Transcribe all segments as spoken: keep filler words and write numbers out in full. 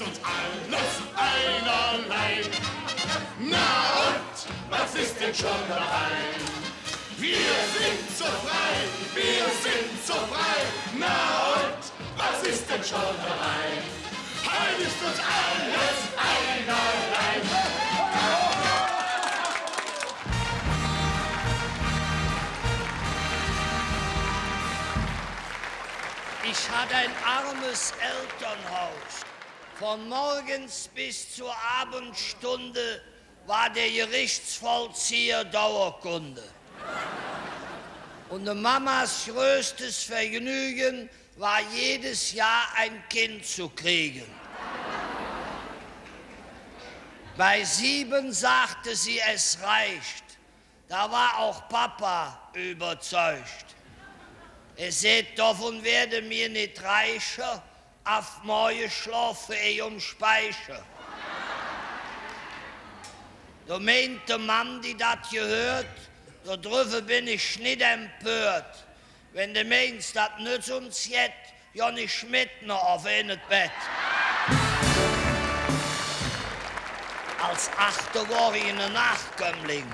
Uns alles einerlei. Na und, was ist denn schon dabei? Wir sind so frei, wir sind so frei. Na und, was ist denn schon dabei? Heut ist uns alles einerlei. Ich hatte ein armes Elternhaus. Von morgens bis zur Abendstunde war der Gerichtsvollzieher Dauerkunde. Und der Mamas größtes Vergnügen war, jedes Jahr ein Kind zu kriegen. Bei sieben sagte sie: „Es reicht.“ Da war auch Papa überzeugt. Hä säht: „Dovun weede mer nit reicher, av morge schlofe ich om Speicher.“ Do meint de Mamm, die dat gehööt: „Dodrüvver ben ich nit empört. Wann de meins, dat nötz uns jet, gonn ich met dir op ein Bett.“ Als Achte wor ich ene Nachkömmling.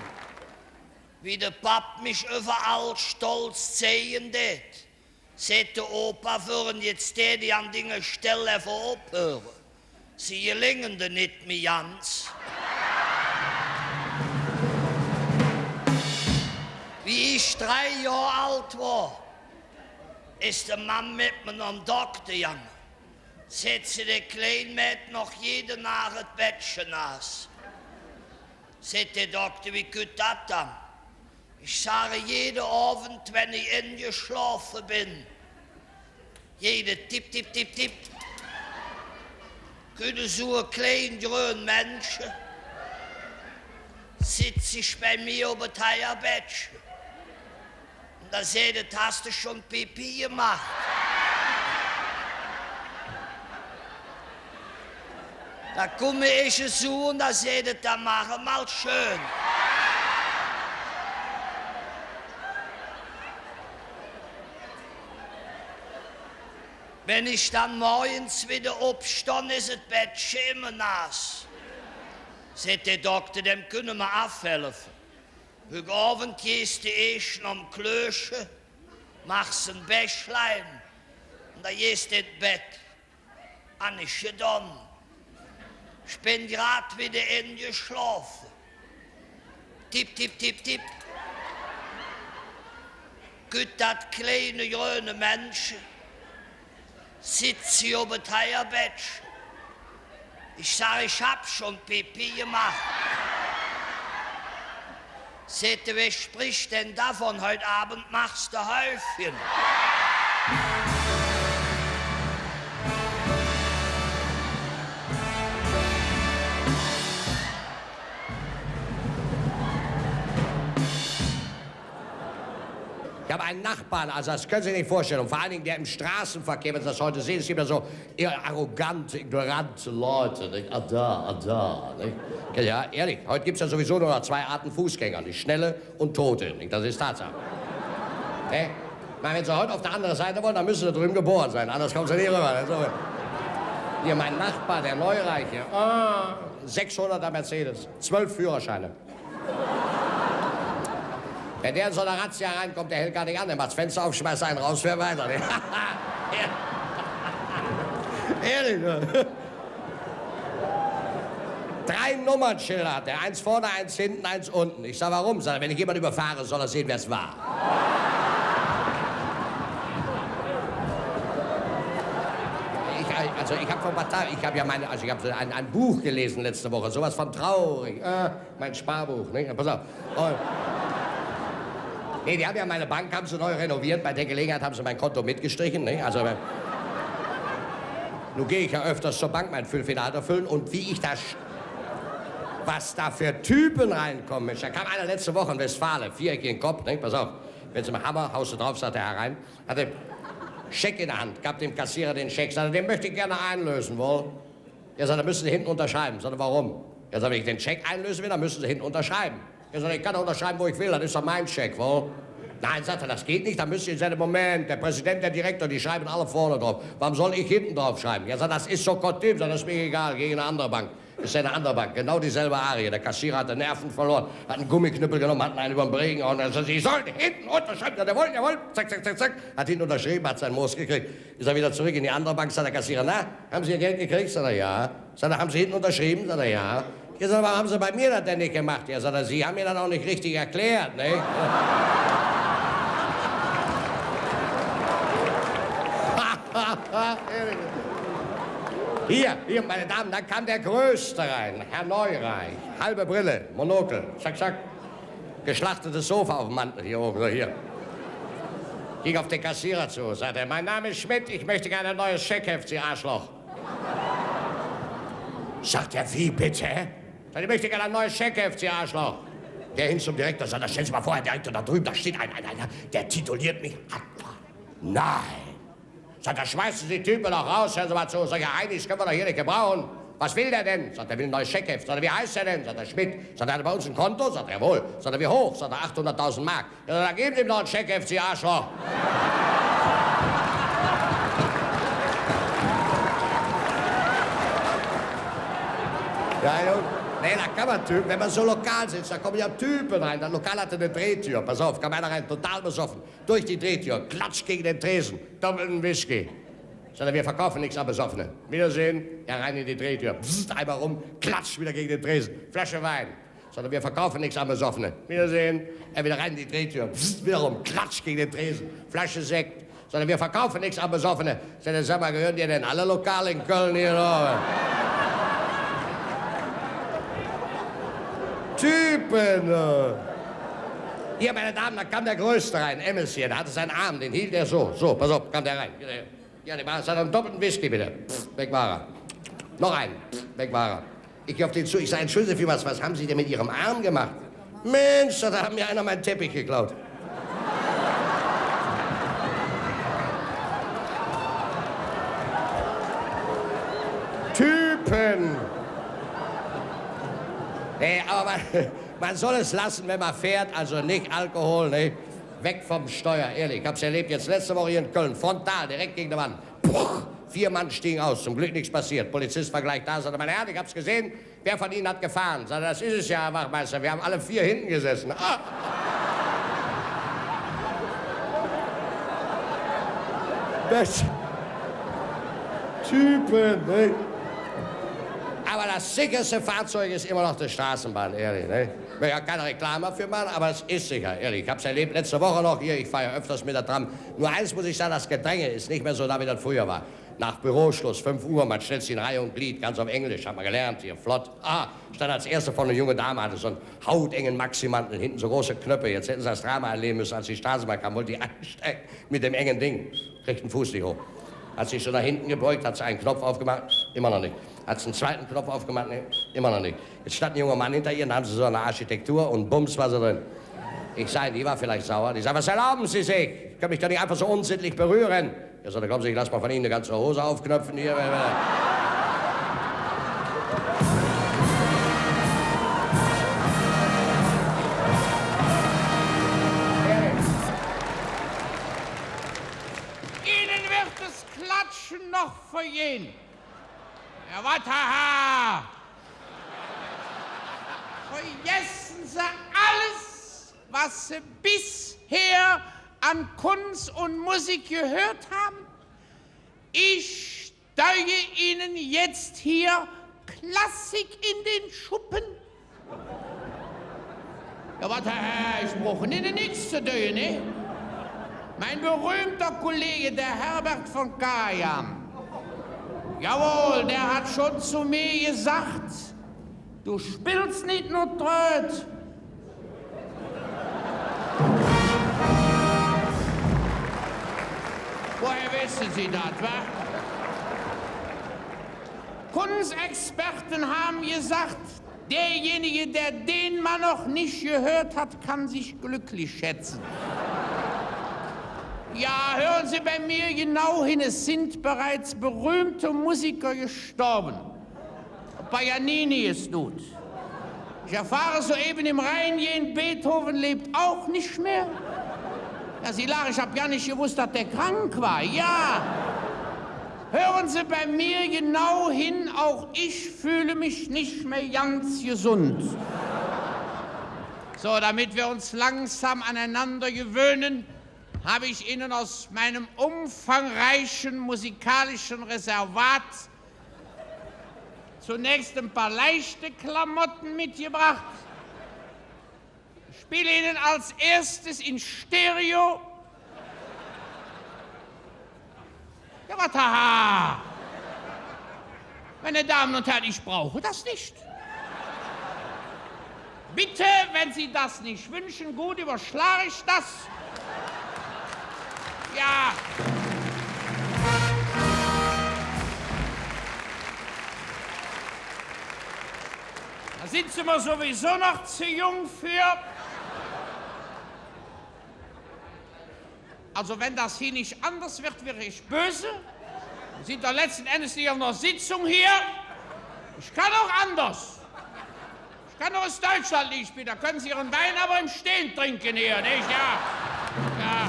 Wie de Papp mich üvverall stolz zeige dät, säht de Opa: „Wör en jetz dä, die an dinger Stell evve ophöre? Sie gelinge der nit mih ganz.“ Wie ich drei Johr ald wor, es de Mamm met mer nohm Dokter gegange. Säht se: „Dä Klein mäht noch jede Naach et Bettche naaß.“ Säht der Dokter: „Wie kütt dat dann?“ Ich sage: „Jede Ovend, wann ich engeschlofe ben, jede tipp, tipp, tipp, tipp, kütt esu e klein grön Männche, setz sich bei mir op et Heiabettche. Un dann säht et: ‚Hast du schon Pipi gemacht?‘ Dann kumme ich esu un dann säht et: ‚Dann mach emol schön.‘“ Wann ich dann morgens widder opstonn, es et Bettche immer naaß. Säht der Dokter: „Däm künne mer avhelfe. Hügg Ovend geihs de eesch nohm Klöche, machs e Bächlein un dann geihs de en et Bett.“ Han ich gedon. Ich ben grad widder engeschlofe. Tipp, tipp, tipp, tipp. Kütt dat kleine gröne Männche, setz sich op et Heiabettche. Ich sag: „Ich hab schon Pipi gemacht.“ Säht et: „Wer spricht denn davon, heute Abend machst du Häufchen?“ Ich habe einen Nachbarn, also das können Sie sich nicht vorstellen. Und vor allen Dingen der im Straßenverkehr, wenn Sie das heute sehen, es gibt ja so arrogante, ignorante Leute, nicht? Ah, da, ah, da, nicht? Ja, ehrlich, heute gibt's ja sowieso nur noch zwei Arten Fußgänger, die Schnelle und Tote, nicht? Das ist Tatsache. Ne? Ich meine, wenn Sie heute auf der anderen Seite wollen, dann müssen Sie drüben geboren sein, anders kommen Sie nicht rüber. Also, hier mein Nachbar, der Neureiche, ah, sechshunderter Mercedes, zwölf Führerscheine. Wenn der in so eine Razzia reinkommt, der hält gar nicht an, der macht das Fenster auf, schmeißt einen raus, fährt weiter. Ehrlich, ne? Drei Nummernschilder hat er, eins vorne, eins hinten, eins unten. Ich sag: „Warum?“ Sagt er: „Wenn ich jemand überfahre, soll er sehen, wer es war.“ Ich, also ich hab vor ein paar Tagen, ich hab ja meine, also ich hab so ein, ein Buch gelesen letzte Woche, sowas von traurig. Äh, Mein Sparbuch, ne? Pass auf. Und, nee, die haben ja meine Bank, haben sie neu renoviert. Bei der Gelegenheit haben sie mein Konto mitgestrichen, ne? Also, äh, nun gehe ich ja öfters zur Bank, mein Füllfederhalter füllen. Und wie ich da sch-, was da für Typen reinkommen, Mensch. Da kam einer letzte Woche, ein Westfale, viereckigen Kopf, ne? Pass auf. Wenn Sie mit Hammer, haust du drauf, sagt er herein. Hatte Scheck in der Hand, gab dem Kassierer den Scheck, sagte: „Den möchte ich gerne einlösen, woll?“ „Ja“, sagt er, „müssen Sie hinten unterschreiben.“ Sagt er: „Warum?“ „Ja“, sagt er, „wenn ich den Scheck einlösen will, dann müssen Sie hinten unterschreiben.“ „Ja“, sagt er, „ich kann doch unterschreiben, wo ich will, das ist doch mein Scheck, woll?“ Nein, sagt er, das geht nicht, da müssen Sie, sagt er, Moment, der Präsident, der Direktor, die schreiben alle vorne drauf. Warum soll ich hinten drauf schreiben? Ja, sagt er, das ist so Kostüm, sagt er, das ist mir egal, geh in eine andere Bank. Ist ja eine andere Bank, genau dieselbe Arie. Der Kassierer hatte Nerven verloren, hat einen Gummiknüppel genommen, hat ihm einen über den Bregen gehauen. Er sagt, Sie sollen hinten unterschreiben, sagt er, jawohl, jawohl, zack, zack, zack, zack. Hat hinten unterschrieben, hat sein Moos gekriegt. Ist er wieder zurück in die andere Bank, sagt der Kassierer, na, haben Sie Ihr Geld gekriegt? Sagt er, ja. Sagt er, haben Sie hinten unterschrieben? Sagt er, ja. Ja, sagt er, warum haben Sie bei mir das denn nicht gemacht? Ja, sagt er, Sie haben mir das auch nicht richtig erklärt, ne? Hier, hier, meine Damen, da kam der Größte rein, Herr Neureich. Halbe Brille, Monokel, zack, zack. Geschlachtetes Sofa auf dem Mantel, hier oben, so hier. Ging auf den Kassierer zu, sagte: „Mein Name ist Schmidt, ich möchte gerne ein neues Scheckheft, Sie Arschloch.“ Sagt er: „Wie bitte?“ Sagt: „Ich möchte gerne ein neues Scheckheft, Sie Arschloch.“ Der hin zum Direktor, sagt er: „Stellen Sie mal vor, Herr Direktor, da drüben, da steht ein, ein, einer, der tituliert mich Arschloch.“ „Nein.“ Sagt er: „Schmeißen Sie die Typen doch raus, hören Sie mal zu, solche Heinis können wir doch hier nicht gebrauchen. Was will der denn?“ Sagt er: „Will ein neues Scheckheft.“ Sagt er: „Wie heißt er denn?“ Sagt er: „Schmidt.“ Sagt er: „Hat er bei uns ein Konto?“ Sagt er: „Jawohl.“ Sagt er: „Wie hoch?“ Sagt er: „Achthunderttausend Mark.“ „Ja, dann geben Sie ihm doch einen Scheckheft, Sie Arschloch.“ Ja, Jung. Nee, da kann man Typen, wenn man so im Lokal sitzt, da kommen ja Typen rein. Das Lokal hatte eine Drehtür. Pass auf, kam einer rein, total besoffen. Durch die Drehtür, klatsch gegen den Tresen, doppelten Whisky. Sagt er: „Wir verkaufen nix an Besoffene. Wiedersehen.“ Er rein in die Drehtür, bzzzt, einmal rum, klatsch wieder gegen den Tresen, Flasche Wein. Sagt er: „Wir verkaufen nix an Besoffene. Wiedersehen.“ Er wieder rein in die Drehtür, bzzzt, wieder rum, klatsch gegen den Tresen, Flasche Sekt. Sagt er: „Wir verkaufen nix an Besoffene.“ Sagt er: „Sag mal, gehören dir denn alle Lokale in Köln hier, oder?“ Typen, äh. Hier, meine Damen, da kam der Größte rein, Emmels hier, der hatte seinen Arm, den hielt er so, so, pass auf, kam der rein. Ja, der war, sagt er: „Einen doppelten Whisky bitte.“ Pff, weg war er. Noch einen. Pff, weg war er. Ich geh auf den zu, ich sag: „Entschuldigen Sie vielmals, was haben Sie denn mit Ihrem Arm gemacht?“ „Mensch“, sagt er, „da hat mir einer meinen Teppich geklaut.“ Typen! Nee, aber man, man soll es lassen, wenn man fährt, also nicht Alkohol, ne? Weg vom Steuer, ehrlich. Ich hab's erlebt jetzt letzte Woche hier in Köln, frontal, direkt gegen die Wand. Puch, vier Mann stiegen aus, zum Glück nichts passiert. Polizist war gleich da, sagte: „Meine Herren, ich hab's gesehen, wer von Ihnen hat gefahren?“ Sagt er: „Das ist es ja, Herr Wachtmeister, wir haben alle vier hinten gesessen.“ Ah. Das Typen, ne? Aber das sicherste Fahrzeug ist immer noch die Straßenbahn, ehrlich, ne? Ich will ja keine Reklame dafür machen, aber es ist sicher, ehrlich. Ich hab's erlebt letzte Woche noch hier, ich fahre ja öfters mit der Tram. Nur eins muss ich sagen, das Gedränge ist nicht mehr so da, wie das früher war. Nach Büroschluss, fünf Uhr, man stellt sich in Reih und Glied, ganz auf Englisch, hat man gelernt, hier, flott. Ah, stand als Erste vorne eine junge Dame, hatte so einen hautengen Maxi-Mantel, hinten so große Knöpfe. Jetzt hätten Sie das Drama erleben müssen, als die Straßenbahn kam, wollte die einsteigen mit dem engen Ding. Kriegt den Fuß nicht hoch. Hat sich so nach hinten gebeugt, hat sie einen Knopf aufgemacht, immer noch nicht. Hat sie einen zweiten Knopf aufgemacht, nee, immer noch nicht. Jetzt stand ein junger Mann hinter ihr, dann haben sie so eine Architektur und bums war sie drin. Ich sag, die war vielleicht sauer. Die sagt: „Was erlauben Sie sich? Sie können mich doch nicht einfach so unsittlich berühren.“ Ja, sagt er: „Kommen Sie, ich lass mal von Ihnen eine ganze Hose aufknöpfen hier.“ Ihnen wird das Klatschen noch vergehen. Herr Wattaha! Vergessen Sie alles, was Sie bisher an Kunst und Musik gehört haben. Ich steige Ihnen jetzt hier Klassik in den Schuppen. Ja, wat, Herr, ich bruch Ihnen nix ze dun, ne? Mein berühmter Kollege, der Herbert von Karajan. Jawohl, der hat schon zu mir gesagt: „Du spillst nit nur Trööt.“ Woher wissen Sie das, wa? Kunstexperten haben gesagt, derjenige, der den Mann noch nicht gehört hat, kann sich glücklich schätzen. Ja, hören Sie bei mir genau hin, es sind bereits berühmte Musiker gestorben. Paganini ist tot. Ich erfahre soeben im Reingehen, Beethoven lebt auch nicht mehr. Ja, Sie lachen, ich hab gar nicht gewusst, dass der krank war. Ja. Hören Sie bei mir genau hin, auch ich fühle mich nicht mehr ganz gesund. So, damit wir uns langsam aneinander gewöhnen, habe ich Ihnen aus meinem umfangreichen musikalischen Reservat zunächst ein paar leichte Klamotten mitgebracht. Ich spiele Ihnen als erstes in Stereo. Ja, wat, haha. Meine Damen und Herren, ich brauche das nicht. Bitte, wenn Sie das nicht wünschen, gut, überschlage ich das. Ja. Da sind Sie mir sowieso noch zu jung für. Also, wenn das hier nicht anders wird, werde ich böse. Wir sind doch letzten Endes nicht auf einer Sitzung hier. Ich kann auch anders. Ich kann auch das Deutschlandlied spielen. Da können Sie Ihren Wein aber im Stehen trinken hier, nicht? Ja. Ja.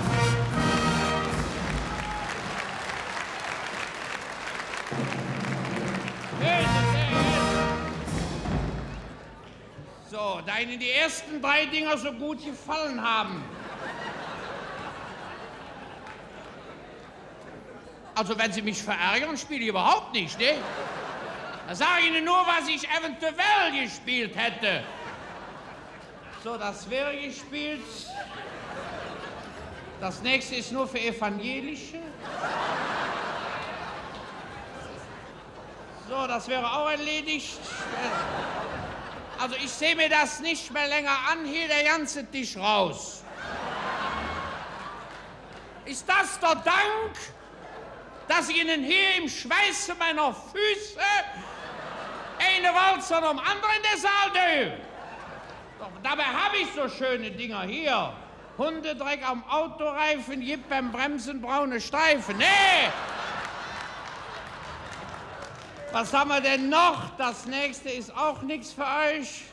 Böse, böse. So, da Ihnen die ersten drei Dinger so gut gefallen haben. Also, wenn Sie mich verärgern, spiele ich überhaupt nicht, ne? Da sage ich Ihnen nur, was ich eventuell gespielt hätte. So, das wäre gespielt. Das nächste ist nur für Evangelische. So, das wäre auch erledigt. Also, ich sehe mir das nicht mehr länger an. Hier der ganze Tisch raus. Ist das der Dank, dass ich Ihnen hier im Schweiße meiner Füße eine Walzer nach dem anderen in den Saal döve? Doch dabei habe ich so schöne Dinger hier. Hundedreck am Autoreifen, gibt beim Bremsen braune Streifen. Nee! Was haben wir denn noch? Das nächste ist auch nichts für euch.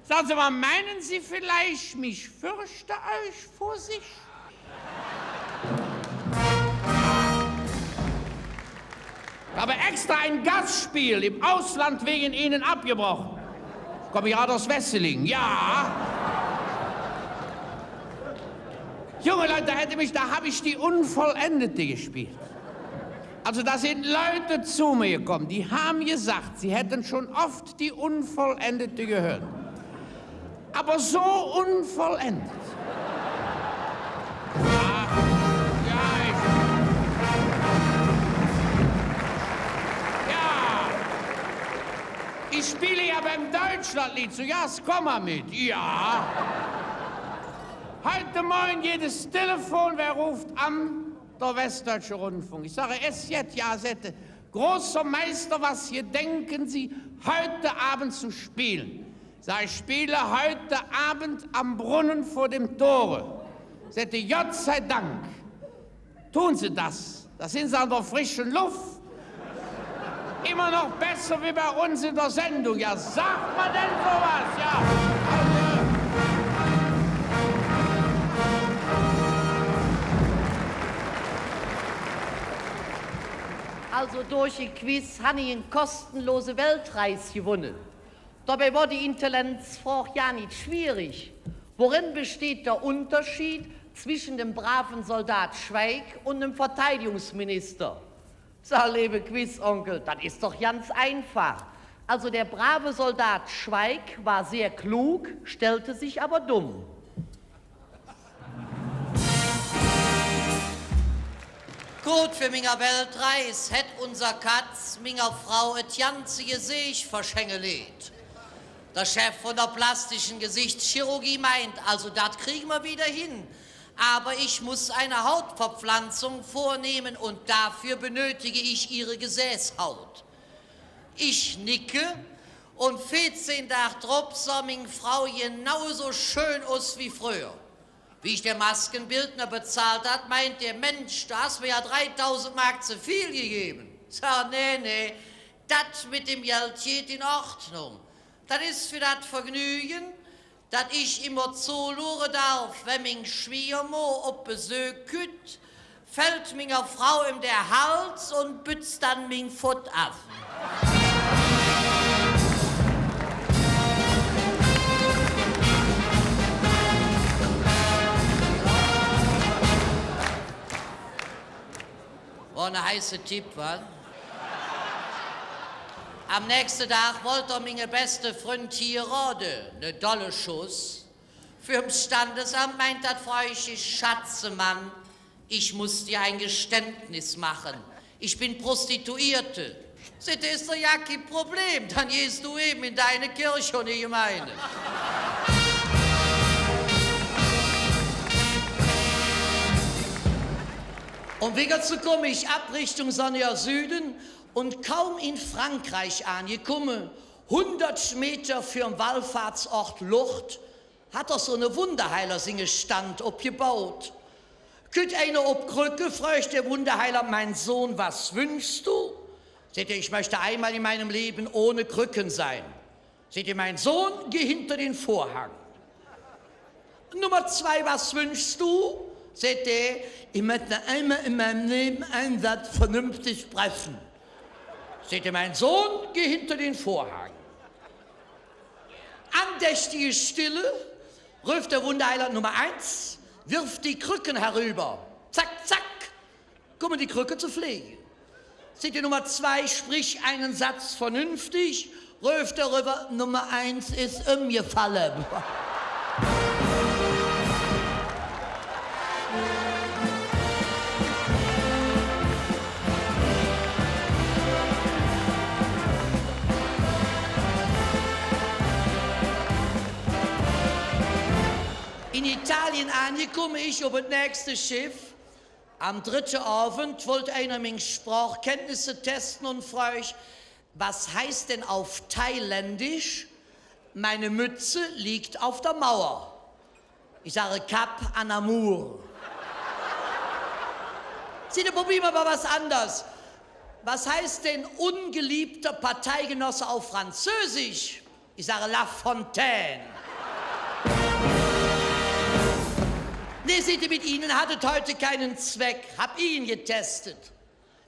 Sagen Sie mal, meinen Sie vielleicht, mich fürchte euch vor sich? Ich habe extra ein Gastspiel im Ausland wegen Ihnen abgebrochen. Ich komme gerade aus Wesseling, ja. Junge Leute, da hätte mich, da habe ich die Unvollendete gespielt. Also, da sind Leute zu mir gekommen, die haben gesagt, sie hätten schon oft die Unvollendete gehört. Aber so unvollendet. Ja, ja, ich, ja. Ich spiele ja beim Deutschlandlied so, ja, es komm mal mit, ja. Heute Morgen geht das Telefon, wer ruft an? Der Westdeutsche Rundfunk. Ich sage, es jetzt, ja, säht hä, großer Meister, was gedenken Sie heute Abend zu spielen? Sag ich, spiele heute Abend Am Brunnen vor dem Tore. Säht hä, Gott sei Dank, tun Sie das. Da sind Sie an der frischen Luft. Immer noch besser wie bei uns in der Sendung. Ja, sagt man denn sowas? Ja. Also, durch e Quiz han ich en kostenlose Weltreis gewonne. Dobei wor die Intelligenzfrog jo nit schwierig. Worin besteht der Unterschied zwischen dem braven Soldat Schweik und dem Verteidigungsminister? Sa, leeve Quizonkel, dat es doch ganz einfach. Also, der brave Soldat Schweik war sehr klug, stellte sich aber dumm. God, vör minger Weltreis hät unser Katz minger Frau et ganze Geseech verschängeleet. Der Chef von der plastischen Gesichtschirurgie meint, also, dat kriege mer widder hin. Aber ich muss eine Hautverpflanzung vornehmen und dafür benötige ich Ihre Gesäßhaut. Ich nicke und veezehn Dag drop sah ming Frau genauso schön us wie fröher. Wie ich der Maskenbildner bezahlt hatt, meint der: „Mensch, du hast mir ja dreitausend Mark zu viel gegeben.“ Sag: „Nee, nee, dat mit dem Geld geht in Ordnung. Dat is för dat Vergnügen, Dat ich immer zoluure darf, wann ming Schwiegermo op Besök kütt, fällt minger Frau öm der Hals un bütz dann ming Fott av. Wor ne heiße Tipp, wa? Am nächste Dag wollt er minge beste Fründ hierode, ne dolle Schuss. Vürm Standesamt meint dat Fräuche: „Schatzemann, ich muss dir ein Geständnis machen. Ich bin Prostituierte.“ Säht hä: „Es doch jo kei Problem, dann gehst du eben in deine Kirche und ich in meine.“ Öm wigger ze kumme, ich av Richtung sonnige Süde un kaum in Frankreich aangekumme, hundert Meter vürm Wallfahrtsort Lourdes, hät doch su ene Wunderheiler singe Stand opgebaut. Kütt einer op Kröcke, frög der Wunderheiler: „Mein Sohn, was wünschst du?“ Säht hä: „Ich möchte einmal in meinem Leben ohne Krücken sein.“ Säht hä: „Mein Sohn, geh hinter den Vorhang.“ „Nummer zwei, was wünschst du?“ Säht hä: „Ich möchte einmal in meinem Leben einen Satz vernünftig sprechen.“ Säht hä: „Mein Sohn, geh hinter den Vorhang.“ Andächtige Stille, röf der Wunderheiler: „Nummer eins, wirf die Krücken herüber.“ Zack, zack, kumme die Kröcke ze fleege. Säht hä: „Nummer zwei, sprich einen Satz vernünftig.“ Röf der rüvver: „Nummer eins ist umgefallen.“ In Italien aangekumme, ich op et nächste Scheff. Am drette Ovend wollt einer ming Sprachkenntnisse teste un frög: „Was heißt denn auf Thailändisch: Meine Mütze liegt auf der Mauer?“ Ich sage: „Kap Anamur.“ Säht hä: „Probier mer mal was anders. Was heißt denn ungeliebter Parteigenosse auf Französisch?“ Ich sage: „La Fontaine.“ „Nee“, säht hä, „mit Ihnen hat es heute keinen Zweck.“ Hab ihn getestet.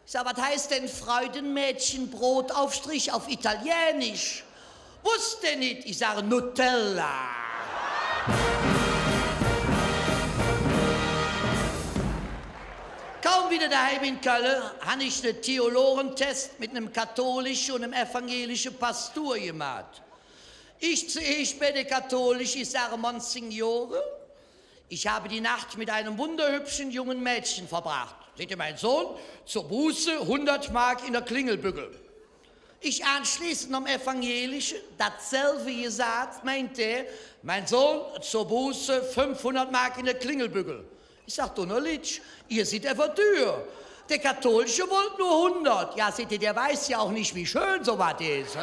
Ich sag: „Wat heißt denn Freudenmädchenbrotaufstrich auf Italienisch?“ Wosst hä nit. Ich sage: „Nutella.“ Kaum widder doheim en Kölle, han ich ne Theologentest met nem katholische un nem evangelische Pastur gemaht. Ich zoeesch bei de katholische, ich sage: „Monsignore, ich habe die Nacht mit einem wunderhübschen jungen Mädchen verbracht.“ Säht hä: „Mein Sohn, zur Buße hundert Mark in der Klingelbüggel.“ Ich aanschleeßend nohm evangelische, datselve gesaht, meint hä: „Mein Sohn, zur Buße fünfhundert Mark in der Klingelbüggel.“ Ich sag: „Dunnerlittchen, Ehr sid ävver düür. Der Katholische wollt nur hundert.“ „Ja“, säht hä, „der weiß ja auch nicht, wie schön so wat is.“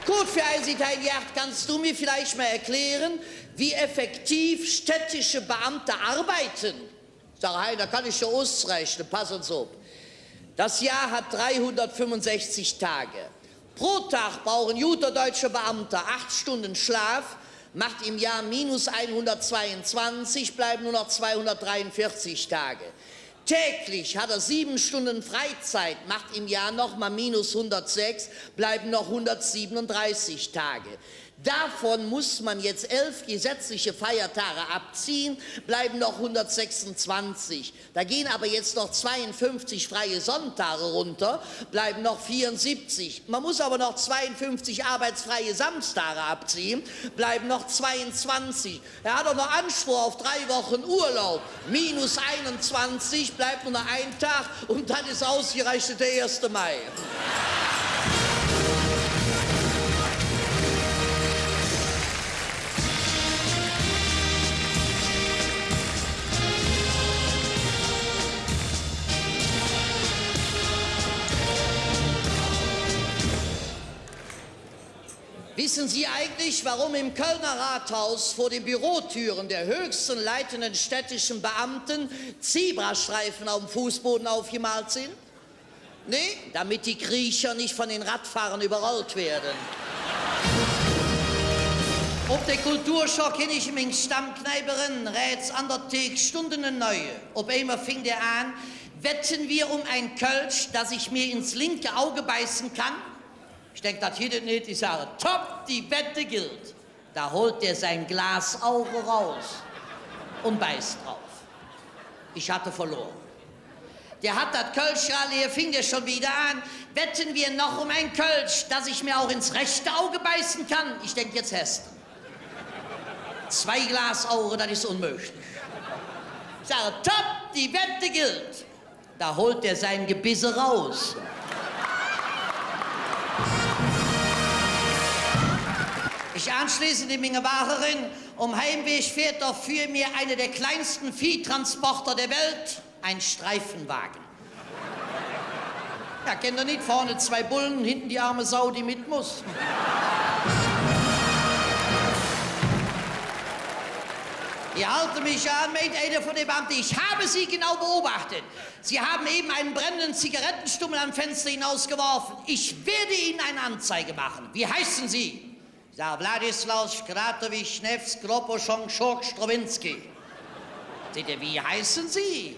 Kurt, för eins, Hein Gerhardt, kannst du mir vielleicht mal erklären, wie effektiv städtische Beamte arbeiten? Sag, Hein, dat kann ich dir usrechne, pass ens op. Das Jahr hat dreihundertfünfundsechzig Tage. Pro Tag braucht en guter deutscher Beamter acht Stunden Schlaf, macht im Jahr minus einhundertzweiundzwanzig, bleiben nur noch zweihundertdreiundvierzig Tage. Täglich hat er sieben Stunden Freizeit, macht im Jahr noch mal minus hundertsechs, bleiben noch hundertsiebenunddreißig Tage. Davon muss man jetzt elf gesetzliche Feiertage abziehen, bleiben noch hundertsechsundzwanzig. Da gehen aber jetzt noch zweiundfünfzig freie Sonntage runter, bleiben noch vierundsiebzig. Man muss aber noch zweiundfünfzig arbeitsfreie Samstage abziehen, bleiben noch zweiundzwanzig. Er hat doch noch Anspruch auf drei Wochen Urlaub. Minus einundzwanzig, bleibt nur noch ein Tag und dann ist ausgerechnet der erste Mai. Wissen Sie eigentlich, warum im Kölner Rathaus vor den Bürotüren der höchsten leitenden städtischen Beamten Zebrastreifen auf dem Fußboden aufgemalt sind? Nee, damit die Kriecher nicht von den Radfahrern überrollt werden. Op der Kulturschock hin ich en ming Stammkneip eren, rähts an der Thek stundt ene Neue. Op eimol fing dä aan: „Wetten wir um ein Kölsch, dass ich mir ins linke Auge beißen kann?“ Ich denk, dat gitt et nit. Ich sage: „Top, die Wette gilt.“ Da holt dä sein Glasauge raus und beißt drauf. Ich hatte verloren. Dä hatt dat Kölsch all leer, fing dä schon widder aan: „Wetten wir noch um ein Kölsch, dass ich mir auch ins rechte Auge beißen kann?“ Ich denk, jetz häs de en. Zwei Glasauge, dat es unmöglich. Ich sage: „Top, die Wette gilt.“ Da holt dä sein Gebisse raus. Ich anschließend en minge Wage eren. Om Heimwäg fährt do för mir einer der kleinsten Viehtransporter der Welt, ein Streifenwagen. Jo, kennt ehr nit? Vorne zwei Bullen, hinten die arme Sau, die mit muss. Die halde mich aan, meint einer vun de Beamte: „Ich habe Sie genau beobachtet. Sie haben eben einen brennenden Zigarettenstummel am Fenster hinausgeworfen. Ich werde Ihnen eine Anzeige machen. Wie heißen Sie?“ Ich sage: „Wladislaus Schkratowitsch Newskroposchon Schurk Strowinski.“ Säht hä: „Wie heißen Sie?“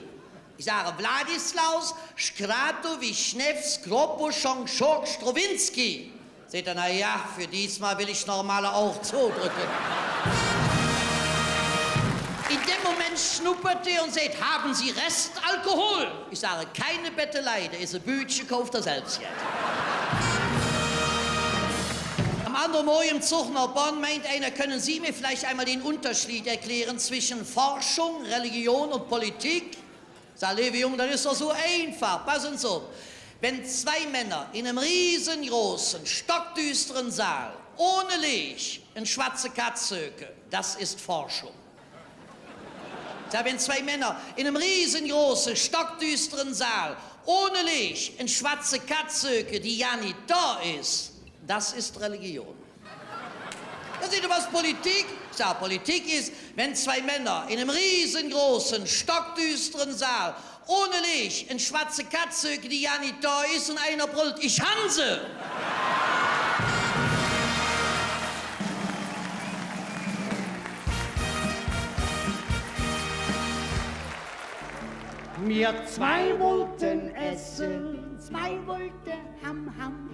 Ich sage: „Wladislaus Schkratowitsch Newskroposchon Schurk Strowinski.“ Säht hä: „Na ja, für diesmal will ich noch mal ein Auge zudrücken.“ In dem Moment schnuppert hä un säht: „Haben Sie Restalkohol?“ Ich sage: „Keine Bettelei, do es e Büdche, kauft Ehr selvs jet.“ Am andere Morge em Zog noh Bonn meint einer: „Können Sie mir vielleicht einmal den Unterschied erklären zwischen Forschung, Religion und Politik?“ Sag: „Leeve Jung, dat es doch su einfach. Passen Se op. Wenn zwei Männer in einem riesengroßen, stockdüsteren Saal ohne Leech en schwatze Katz söke, das ist Forschung.“ Sag: „Wenn zwei Männer in einem riesengroßen, stockdüsteren Saal ohne Leech en schwatze Katz söke, die ja nit do es, das ist Religion.“ Do säht hä: „Was Politik?“ Ich sag: „Politik ist, wenn zwei Männer in einem riesengroßen, stockdüsteren Saal ohne Leech en schwatze Katz söke, die ja nit do es, und einer brüllt: ‚Ich han se!‘“ Mir zwei wollte esse, zwei wollte ham, ham.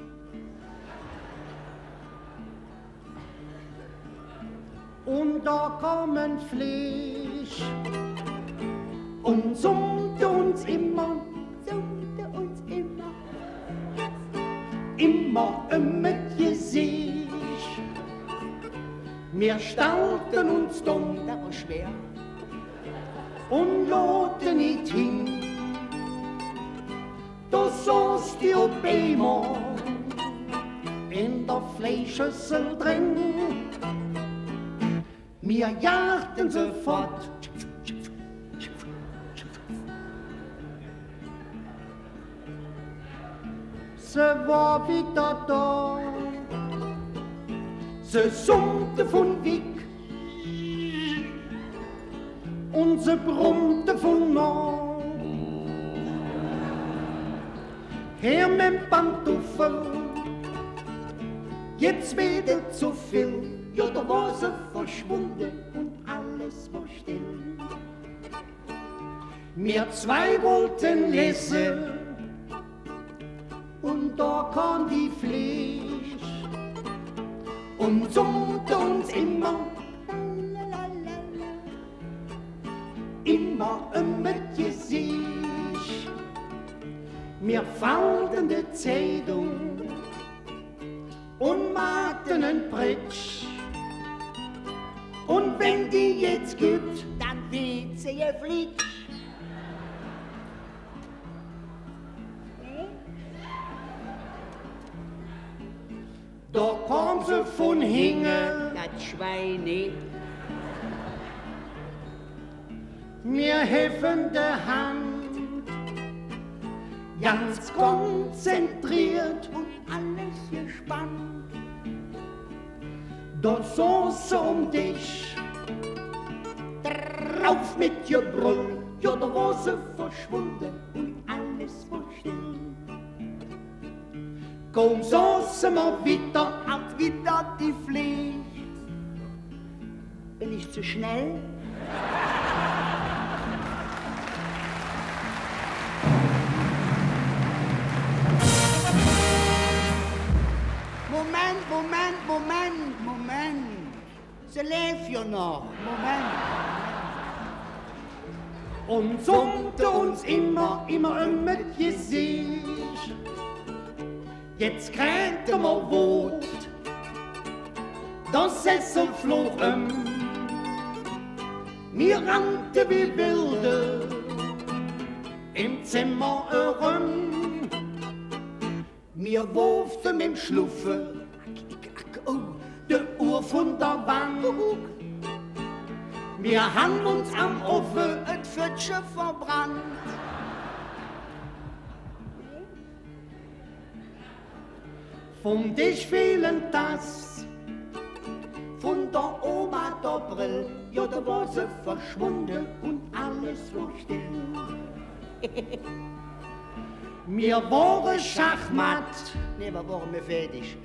Un do kom e Fleeg un summte uns immer, summte uns immer, immer öm et Geseech. Mir stellten uns dumm, dat wor schwer, un loten nit hin. Do soß die op eimol en der Fleischschössel dren. Mir jagten se fott. Se wor widder do. Se summte vun wick. Un se brummte vun noh. Her mem Pantuffel, jetz weed et zo vill. Jo, do wor se verschwunde un alles wor still. Mir zwei wollte lese, un do kom die Fleeg un summte uns immer, immer öm et Geseech. Mir fallten de Zeidung un maakten en Pritsch. Un wenn die jetz kütt, dann weed se geflitsch. Do kom se vun hinge. Dat Schwein, ne? Mir hevven de Hand, ganz konzentriert un alles gespannt. Do soß se om Desch, drauf met Gebröll, jo, do wor se verschwunde un alles wor still. Kaum soße mer widder, als widder die Fleeg. Bin ich zu schnell? Moment, Moment, Moment, Moment. Se läv jo noch. Moment. Un summte uns immer, immer öm et Geseech. Jetz kräte mer Wod, der Sessel flog öm. Mir rannte wie Wilde em Zemmer eröm. Mir woorfte mem Schluffe, oh, de Uhr vun der Wand. Mir han uns am Ovve et Föttche verbrannt. Vum Desch feel en Tass, vun der Oma der Brill, jo, do wor se verschwunde un alles wor still. Mir wore schachmatt. Nä, mer wore fäädig.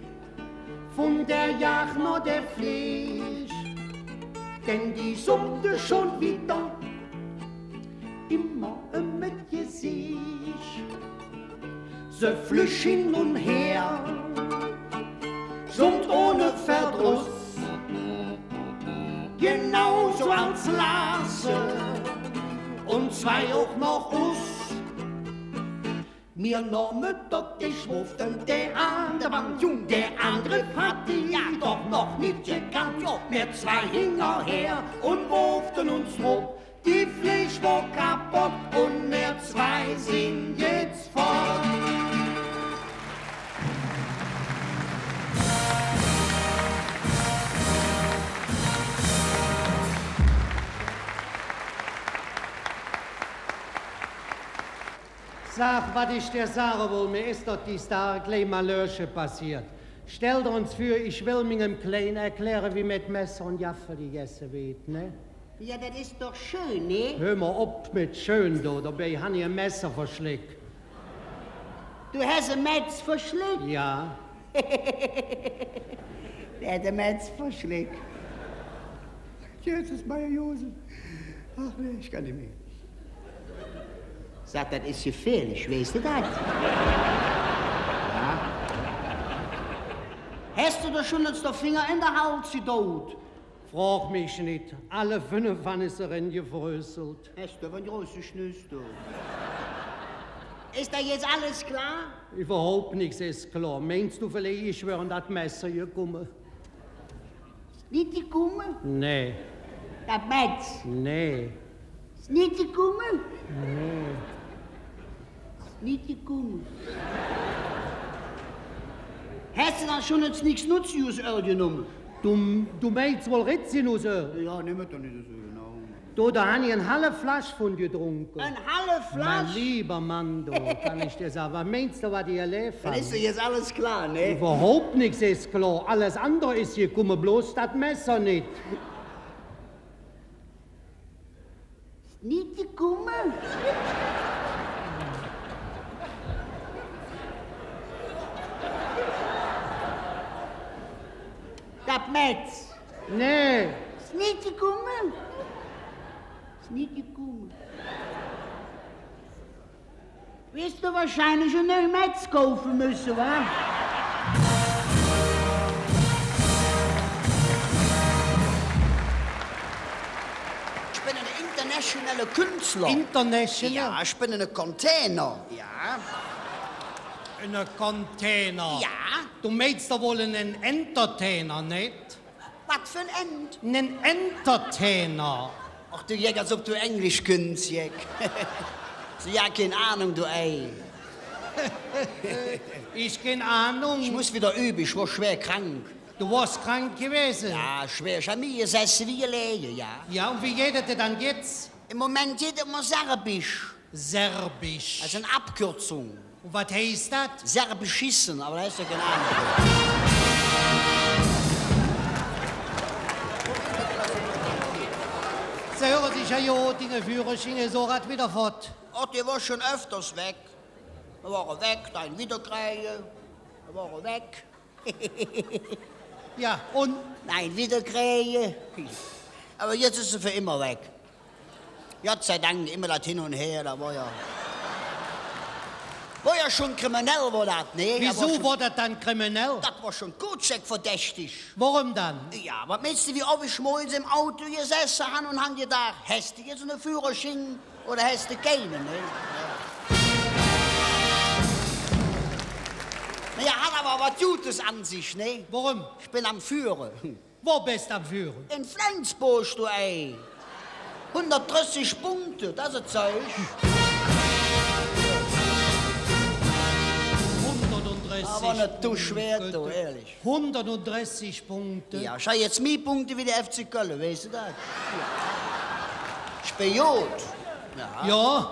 Vun der Jag noh der Fleeg, denn die summte schon widder immer öm et Geseech. Se flüg hin un her, summp ohne Verdross, genau su als Lasse, un zwei och noch us. Mir nohme der Desch, woorfte dä an de Wand, Jung, der Angreff hatt die jo doch noch nit gekannt. Jo, mir zwei hingerher un woorfte uns drop. Die Fleeg wor kapodd un mir zwei sin jetz fott. Sag, wat ich dir sage wollt, mir es doch dis Dag e klei Malörche passeet. Stell der ens vür, ich well mingem Klein erkläre, wie mer et Messer un Gaffel gegesse weed, ne? Jo, dat es doch schön, ne? Hür mer op met schön, do. Dobei han ich e Messer verschleck. Do häs e Metz verschleck? Jo. Dä hät e Metz verschleck. Jesus, Maria, Josef. Ach nä, ich kann nit mih. Sag, dat es gefährlich, weiß de dat? Jo. Häs do der schon ens der Finger en der Hals gedon? Frog mich nit. Alle fünf han ich se erengefrößelt. Häs do ävver en große Schnüss, do. Es do jetz alles klor? Üvverhaup nix es klor. Meins do villeich, ich wör an dat Messer gekumme? Es nit gekumme? Nä. Dat Metz? Nä. Es nit gekumme? Nä. Es nit gekumme. Häs do dann schon ens nix Notz us Öl genomme? Do, do meins wall Rizinusöl? Jo, nemm et doch nit esu genau. Do, do han ich en halv Fläsch vun gedrunke. En halv Fläsch? Mein lieber Mann, do, kann ich dir sage, wat meins do, wat ich erläv han? Dann es doch jetz alles klor, ne? Üvverhaup nix es klor. Alles andere es gekumme, bloß dat Messer nit. Es nit gekumme? Dat Metz? Nä. Es nit gekumme? Es nit gekumme. Weeds do wahrscheinlich e neu Metz kaufe müsse, wa? Ich ben ene internationale Künstler. International? Jo, ich ben ene Container. Jo. Ene Container? Jo. Do meins doch wall ene Entertainer, nit? Wat för en Ent? Ene Entertainer. Ach, do Jeck, als ov do Englisch künns, Jeck. Su, jo, kein Ahnung, do Ei. Ich kein Ahnung. Ich muss widder übe, ich wor schwer krank. Do wors krank gewäse? Jo, schwer. Ich han mih gesesse wie geläge, jo. Jo, un wie geiht et dir dann jetz? Em Moment geiht et mer serbisch. Serbisch. Dat es en Abkürzung. Un wat heiß dat? Serbisch schisse, ävver do häs jo kein Ahnung. Se hüre sich jo, jo, dinge Führersching es och grad widder fott. Och, dä wor schon öfters weg. Dä wor weg, dann widder krige. Wor weg. Jo, un? Nä, widder kräge. Ävver jetz es se för immer weg. Godd sei Dank, immer dat Hin un Her, dat wor jo, wor jo schon kriminell, wor dat, ne? Wiesu wor dat dann kriminell? Dat wor schon Kojak-verdächtig. Woröm dann? Jo, wat meins de, wie off ich morgens em Auto gesesse han un han gedaach, häs de jetz ene Führersching oder häs de keine, ne? Nä, jo, hät ävver wat Godes an sich, ne? Woröm? Ich ben am Führe. Wo bes de am Führe? En Flensburg, do Ei. Hundertdressig Punkte, dat es e Zeug. Hundertdressig Punkte. Ävver nit zo schwer, do, ehrlich. Hundertdressig Punkte. Jo, ich han jetz mih Punkte wie der F C Kölle, weiß de dat? Jo. Spion. Jo.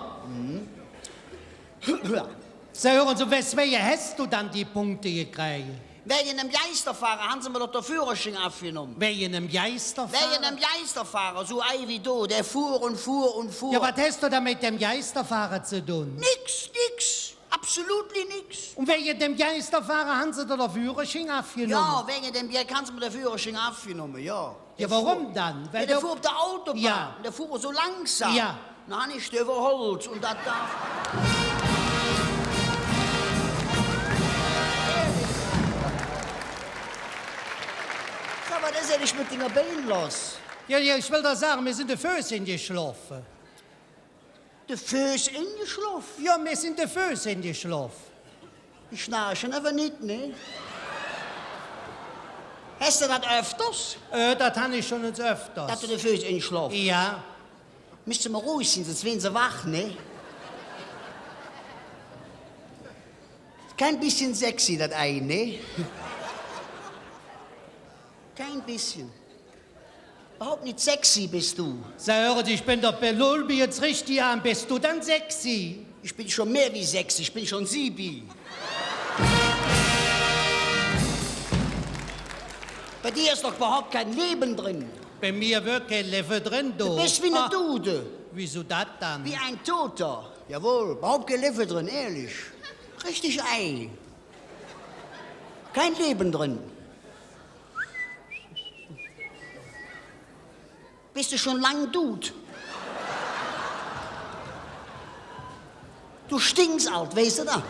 Jo. Sag, hür ens, wes-, weswäge häs do dann die Punkte gekräge? Wäge dem Geisterfahrer han se mer doch der Führersching avgenomme. Wäge dem Geisterfahrer? Wäge dem Geisterfahrer, su e Ei wie do, dä fuhr un fuhr un fuhr. Jo, wat häs do dann met dem Geisterfahrer ze dun? Nix, nix. Absolutely nix. Un wäge dem Geisterfahrer han se der der Führersching avgenomme? Jo, wäge dem Ge-, han se mer der Führersching avgenomme, jo. Jo, woröm dann? Jo, weil dä fuhr op der Autobahn, jo, dä fuhr su langsam. Jo. Dann han ich dä üvverhollt un dat darf. Sag ens, wat es eigentlich met dinge Bein loss? Jo, jo, ich well der sage, mir sin de Föß engeschlofe. De Föß engeschlofe? Jo, mir sin de Föß engeschlofe. Die schnarche ävver nit, ne? Häs de dat öfters? Äh, dat han ich schon ens öfters. Dat dir de Föß engeschlofe sin? Jo. Muss de ens ruhig sin, söns weede se wach, ne? Kein bisschen sexy, dat Ei, ne? Kein bisschen. Üvverhaup nit sexy bes do. Sag, hür ens, ich ben doch, belull mich jetz richtig aan. Bes do dann sexy? Ich ben schon mih wie sexy, ich ben schon siebe. Bei dir es doch üvverhaup kei Levve dren. Bei mir wör kei Levve dren, do. Do bes wie en Dude. Ah, wiesu dat dann? Wie en Doder. Jawoll, üvverhaup kei Levve dren, ehrlich. Richtig Ei. Kei Levve dren. Bes do schon lang dud? Do stinks ald, weiß de dat?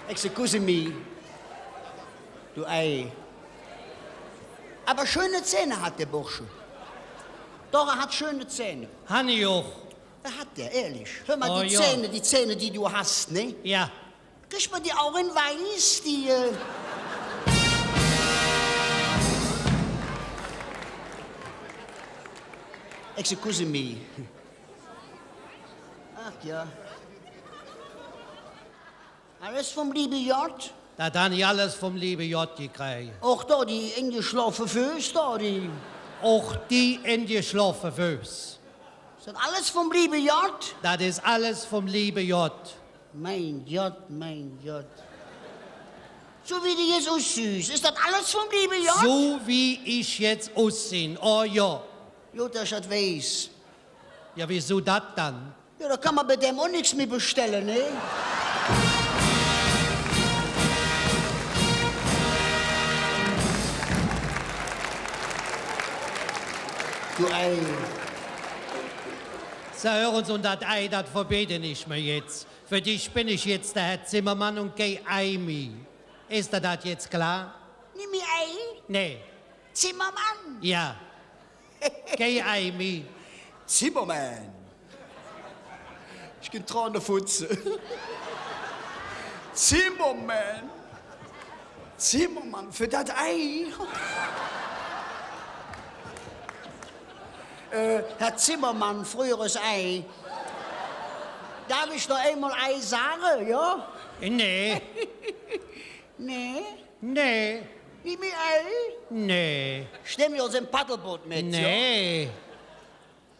Excuse me. Do Ei. Ävver schön Zäng hät dä Bursche. Doch, hä hät schön Zäng. Han ich och. Hät hä, ehrlich. Hür ens, die Zäng, die Zäng, die do häs, ne? Jo. Kriss mer die och en Weiß, die, äh, excuse me. Ach jo. Alles vum leeve Godd? Dat han ich alles vum leeve Godd gekräge. Och do die engeschlofe Föß, do die. Och die engeschlofe Föß. Es dat alles vum leeve Godd? Dat es alles vum leeve Godd. Mein Godd, mein Godd. Su wie do jetz ussühs, es dat alles vum leeve Godd? Su wie ich jetz ussinn, oh jo. God, dat ich dat weiß. Jo, wiesu dat dann? Jo, do kann mer bei däm och nix mih bestelle, ne? Do Ei. Sag, hür ens, un dat Ei, dat verbeede ich mer jetz. För dich ben ich jetz der Herr Zimmermann un kei Ei mih. Es dir dat jetz klor? Nimmih Ei? Nä. Zimmermann? Jo. Kei Ei mih. Zimmermann. Ich künnt Trone futze. Zimmermann. Zimmermann, för dat Ei. Äh, Herr Zimmermann, fröheres Ei. Darf ich noch eimol Ei sage, jo? Nä. Nä? Nä. Nimmih Ei? Nä. Stemmp, jo, sin Paddelboot met, jo? Nä.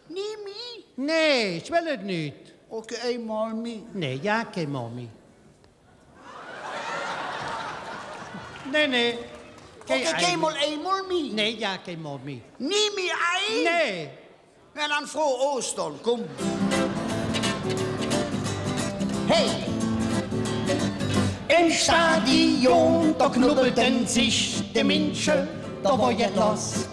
Nimmih? Nä, ich well et nit. Okay, eimol mih. Nä, jo, kei Mol mih. Nä, nä. Kei Ei mih. Okay, kei Mol, eimol mih. Nä, jo, kei Mol mih. Nimmih Ei? Nä. Na dann frohe Ostern, kumm. Hey! Em Stadion, do knubbelten sich de Minsche, do wor jet loss.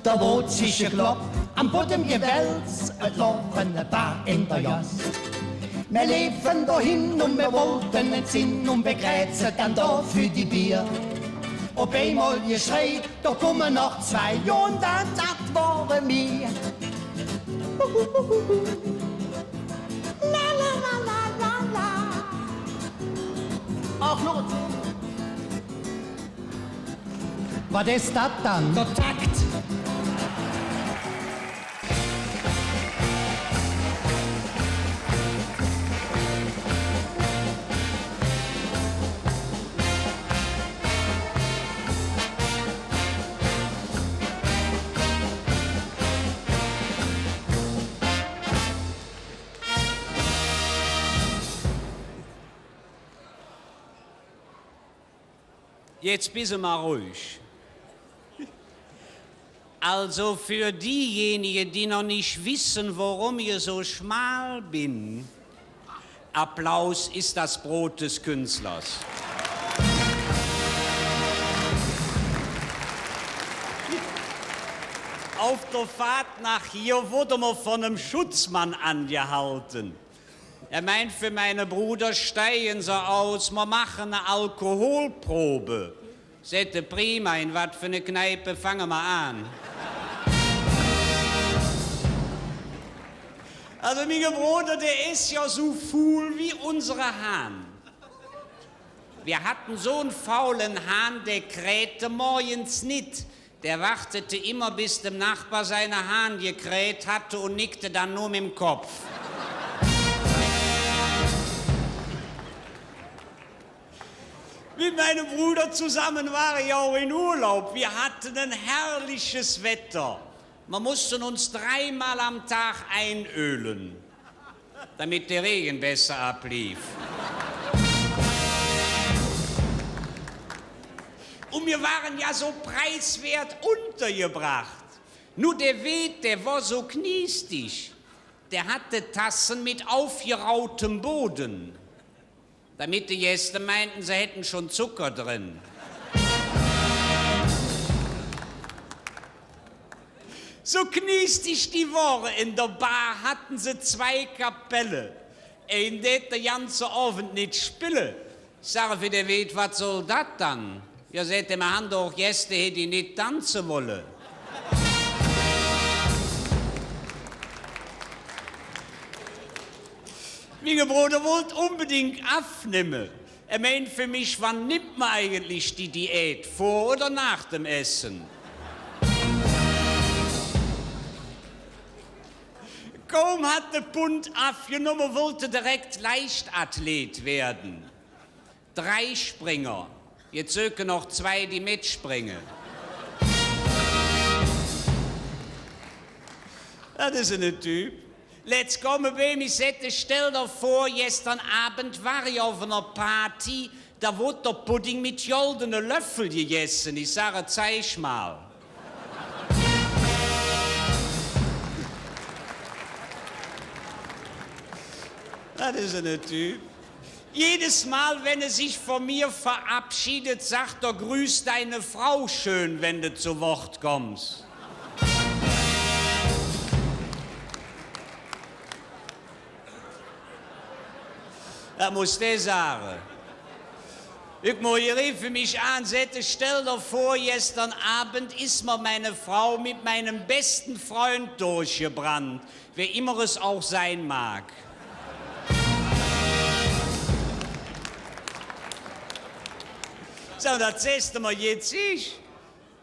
Do woodt sich geklopp, am Boddem gewälz, et log ene Bar en der Goss. Mer leefen dohin un mer wollten et sinn un mer kräze dann do för die Bier. Op eimol Geschrei, do kumme noch zwei, jo, un dann, dat wore mir. La, la, la. Ach, los. Wat es dat dann? Der Takt. Jetzt bist du mal ruhig. Also für diejenigen, die noch nicht wissen, warum ich so schmal bin, Applaus ist das Brot des Künstlers. Auf der Fahrt nach hier wurde mir von einem Schutzmann angehalten. Er meint för minge Broder: „Steigen Se aus, mer maache en Alkoholprobe.“ Säht hä: „Prima, en wat för en Kneipe fange mer aan?“ Also, minge Broder, dä es jo su fuul wie unsere Hahn. Mer hatte su ene faule Hahn, dä krähte morgens nit. Dä woodt immer, bes dem Nohber sing Hahn gekräht hatt un nickte dann nor mem Kopp. Mit meinem Bruder zusammen war ich auch in Urlaub. Wir hatten ein herrliches Wetter. Wir mussten uns dreimal am Tag einölen, damit der Regen besser ablief. Und wir waren ja so preiswert untergebracht. Nur der Wirt, der war so kniestig, der hatte Tassen mit aufgerautem Boden, damit die Gäste meinten, sie hätten schon Zucker drin. Su kniestig die wore, en der Bar hatte se zwei Kapelle. Ein dät der ganze Ovend nit spille. Sag ich för der Wirt: „Wat soll dat dann?“ „Jo“, säht hä, „mer han doch Gäste hee, die nit danze wolle.“ Minge Broder wollt unbedingt avnemme. Hä meint för mich: „Wann nimmt mer eigentlich die Diät? Vor oder nach dem Essen?“ Kaum hatt hä e Pund avgenomme, wollt hä direkt Leichtathlet werden. Dreispringer. Jetz söke noch zwei, die metspringe. Dat es ene Typ. Letz kom hä bei mich, säht hä: „Stell der vor, gestern Abend war ich auf einer Party, da wurde der Pudding mit goldene Löffel gegessen.“ Ich sage: „Zeig mal.“ Dat es ene Typ. Jedes Mal, wenn er sich von mir verabschiedet, sagt er: „Grüß deine Frau schön, wenn du zu Wort kommst.“ Dat muss der sage. Hück Morge rief hä mich aan, säht hä: „Stell der vor, gestern Abend ist mir meine Frau mit meinem besten Freund durchgebrannt, wer immer es auch sein mag.“ Sag: „Dat sähs de mer jetz eesch?“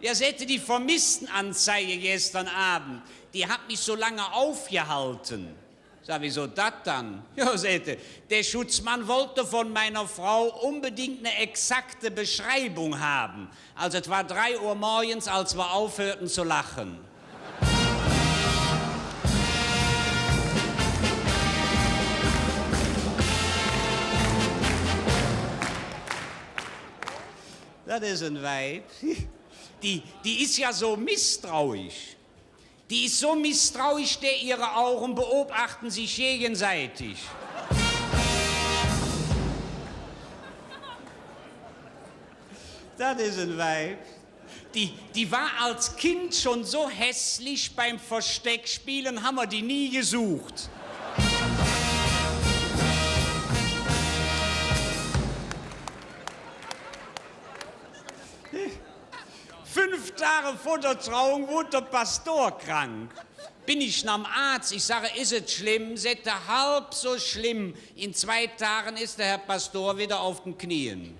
„Jo“, säht hä, „die Vermisstenanzeige gestern Abend, die hat mich so lange aufgehalten.“ Sag: „Wieso dat dann?“ „Jo“, säht hä, „der Schutzmann wollte von meiner Frau unbedingt eine exakte Beschreibung haben. Also, es war drei Uhr morgens, als wir aufhörten zu lachen.“ Dat es en Weib. Die, die es jo su misstrauisch. Die ist so misstrauisch, der ihre Augen beobachten sich gegenseitig. Dat is en Weib. Die, die war als Kind schon so hässlich, beim Versteckspielen haben wir die nie gesucht. Fünf Tage vor der Trauung wurde der Pastor krank. Bin ich nam Arzt, ich sage: „Is et schlimm?“ Säht er: „Halb so schlimm. In zwei Tagen ist der Herr Pastor wieder auf den Knien.“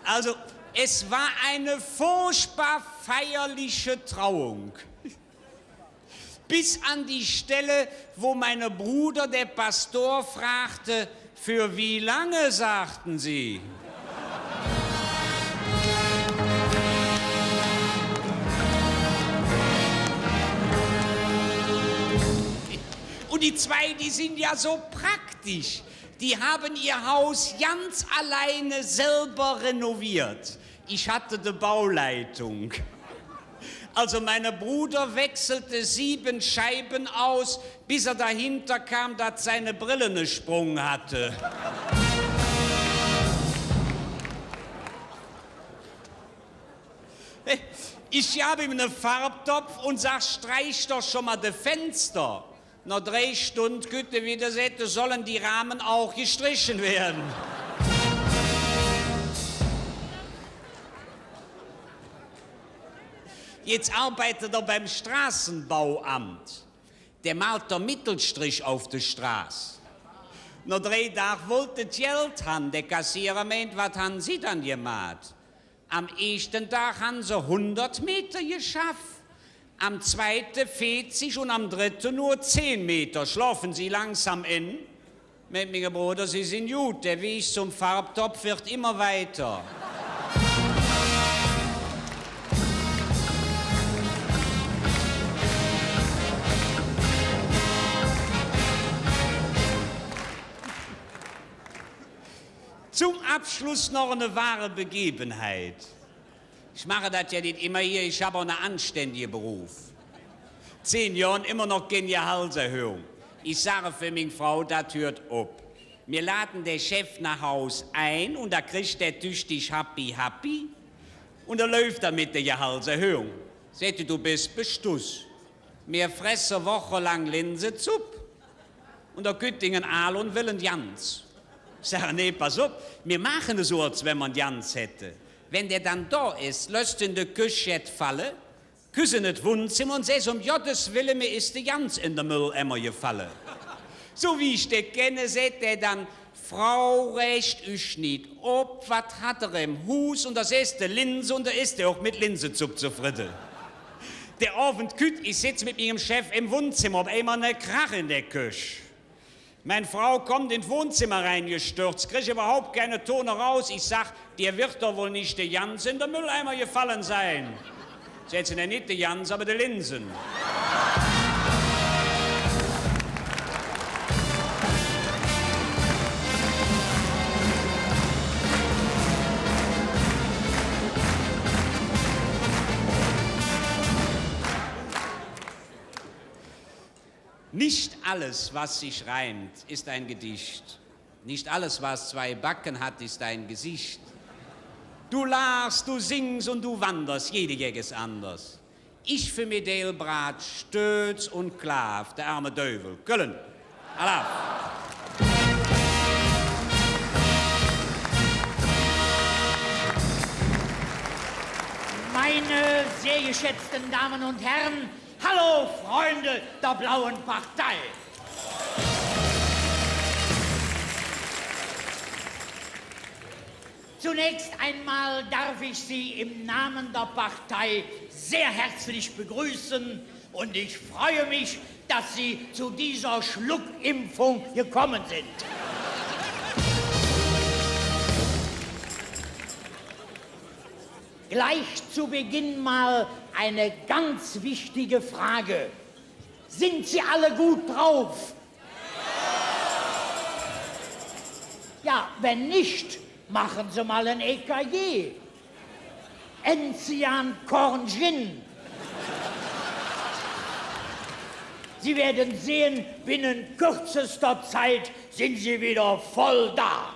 Also, es war eine furchtbar feierliche Trauung. Bis an die Stelle, wo mein Bruder der Pastor fragte: „Für wie lange, sagten Sie?“ Und die zwei, die sind ja so praktisch. Die haben ihr Haus ganz alleine selber renoviert. Ich hatte die Bauleitung. Also, mein Bruder wechselte sieben Scheiben aus, bis er dahinter kam, dass seine Brille einen Sprung hatte. Ich gab ihm einen Farbtopf und sag: „Streich doch schon mal die Fenster.“ Noh drei Stund kütt hä widder, säht hä: „Sollen die Rahmen auch gestrichen werden?“ Jetzt arbeitet er beim Straßenbauamt. Der malt der Mittelstrich auf der Straße. Noh drei Dag wollt hä et Geld han. Der Kassierer meint: „Wat han Se dann gemaht?“ Am eeschte Dag han se hundert Meter geschaff, am zweite veezig un am drette nor zehn Meter. Schlafen Sie langsam ein? Met mingem Broder, Sie sin god, der Weg zum Farbtopf wird immer weiter. Zum Abschluss noch eine wahre Begebenheit. Ich mache dat jo nit immer hier, ich hab auch ne anständige Beruf. Zehn Johr un immer noch kein Gehaltserhöhung. Ich sage för ming Frau, dat hürt op. Mir laden der Chef noh Haus ein un do kritt der tüchtig Happi Happi un do läuf dat met der Gehaltserhöhung. Säht hä: „Du bes bestuss. Mir fresse wochelang Linsezupp un do kütt dinge Aal un well en Gans.“ Sag: „Nee, pass op, mir maache esu, als wenn mer en Gans hätte. Wenn der dann do es, löss de en de Köch jet falle, küss en et Wonnzemmer un sähs: ‚Um Goddes Welle, mir es de Gans en der Müllemmer gefalle.‘“ Su wie ich dä kenne, säht dä dann: „Frau, regt üch nit op, wat hat ehr em Hus?“ Un do sähs de: „Linse“, un do es dä och met Linsezupp zefridde. Der Ovend kütt, ich setz met mingem Chef em Wonnzemmer, op eimol ne Krach en der Köch. Ming Frau kommt en et Wonnzemmer ereingestürz, kritt üvverhaup keine Ton erus. Ich sag: „Dir wird doch wohl nicht de Gans en der Mülleimer gefallen sein?“ Säht se: „Nee, nit de Gans, ävver de Linsen.“ Nicht alles, was sich reimt, ist ein Gedicht. Nicht alles, was zwei Backen hat, ist ein Gesicht. Du lachst, du singst und du wanderst, jede Jeck es anders. Ich för mi Deil braad Stöötz un Klaaf, der ärme Düüvel. Kölle. Alaaf. Meine sehr geschätzten Damen und Herren, hallo Freunde der Blauen Partei. Zunächst einmal darf ich Sie im Namen der Partei sehr herzlich begrüßen und ich freue mich, dass Sie zu dieser Schluckimpfung gekommen sind. Gleich zu Beginn mal eine ganz wichtige Frage. Sind Sie alle gut drauf? Ja, wenn nicht, machen Sie mal ein E K G. Enzian Korn Gin. Sie werden sehen, binnen kürzester Zeit sind Sie wieder voll da.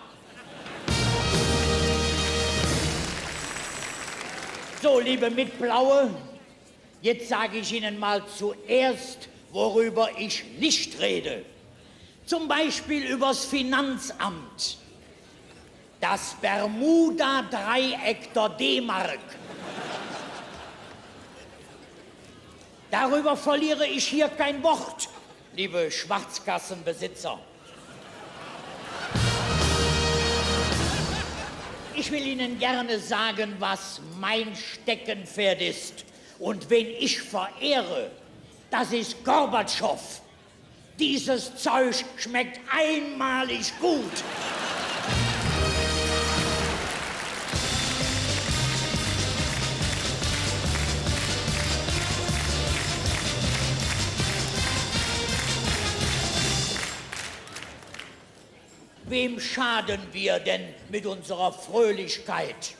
So, liebe Mitblaue, jetzt sage ich Ihnen mal zuerst, worüber ich nicht rede. Zum Beispiel übers Finanzamt. Das Bermuda-Dreieck der D-Mark. Darüber verliere ich hier kein Wort, liebe Schwarzkassenbesitzer. Ich will Ihnen gerne sagen, was mein Steckenpferd ist und wen ich verehre. Das ist Gorbatschow. Dieses Zeug schmeckt einmalig gut. Wem schaden wir denn mit unserer Fröhlichkeit?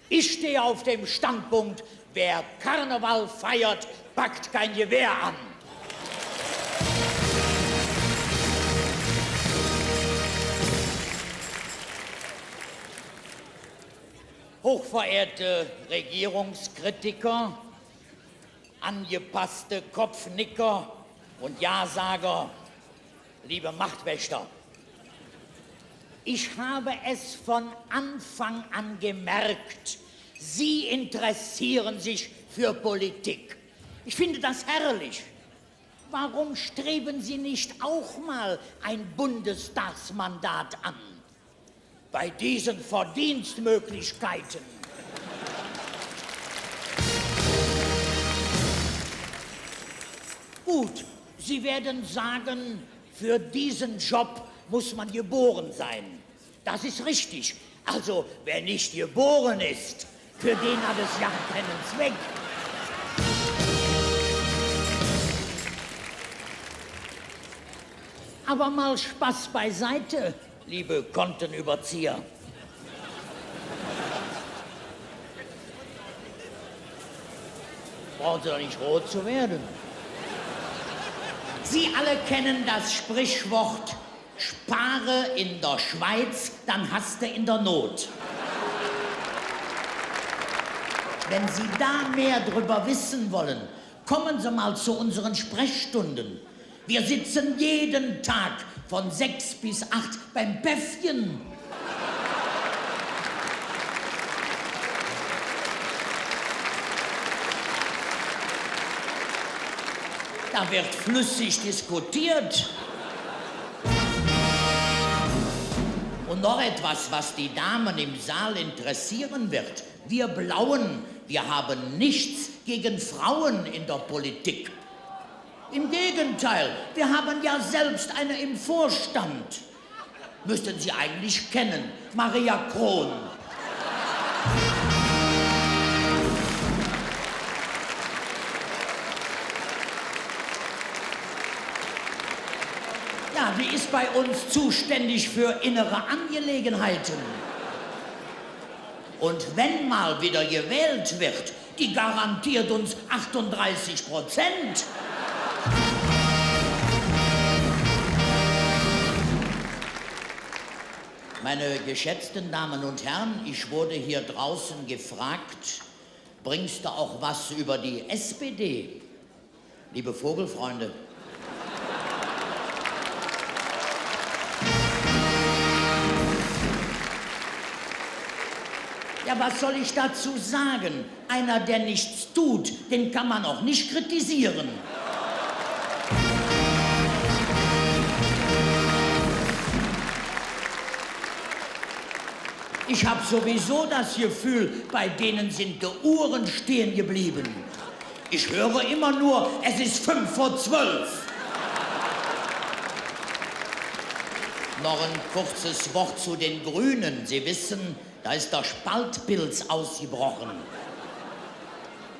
Ich stehe auf dem Standpunkt, wer Karneval feiert, packt kein Gewehr an. Hochverehrte Regierungskritiker, angepasste Kopfnicker und Ja-Sager, liebe Machtwächter, ich habe es von Anfang an gemerkt, Sie interessieren sich für Politik. Ich finde das herrlich. Warum streben Sie nicht auch mal ein Bundestagsmandat an? Bei diesen Verdienstmöglichkeiten. Gut, Sie werden sagen, für diesen Job muss man geboren sein. Das ist richtig. Also, wer nicht geboren ist, für den hat es ja keinen Zweck. Aber mal Spaß beiseite, liebe Kontenüberzieher. Brauchen Sie doch nicht rot zu werden. Sie alle kennen das Sprichwort: Spare in der Schweiz, dann hast du in der Not. Wenn Sie da mehr drüber wissen wollen, kommen Sie mal zu unseren Sprechstunden. Wir sitzen jeden Tag von sechs bis acht beim Päffchen. Da wird flüssig diskutiert. Und noch etwas, was die Damen im Saal interessieren wird. Wir Blauen, wir haben nichts gegen Frauen in der Politik. Im Gegenteil, wir haben ja selbst eine im Vorstand. Müssten Sie eigentlich kennen, Maria Krohn. Ja, die ist bei uns zuständig für innere Angelegenheiten. Und wenn mal wieder gewählt wird, die garantiert uns achtunddreißig Prozent. Meine geschätzten Damen und Herren, ich wurde hier draußen gefragt: „Bringst du auch was über die S P D?“ Liebe Vogelfreunde. Ja, was soll ich dazu sagen? Einer, der nichts tut, den kann man auch nicht kritisieren. Ich hab sowieso das Gefühl, bei denen sind die Uhren stehen geblieben. Ich höre immer nur: „Es ist fünf vor zwölf.“ Noch ein kurzes Wort zu den Grünen. Sie wissen, da ist der Spaltpilz ausgebrochen.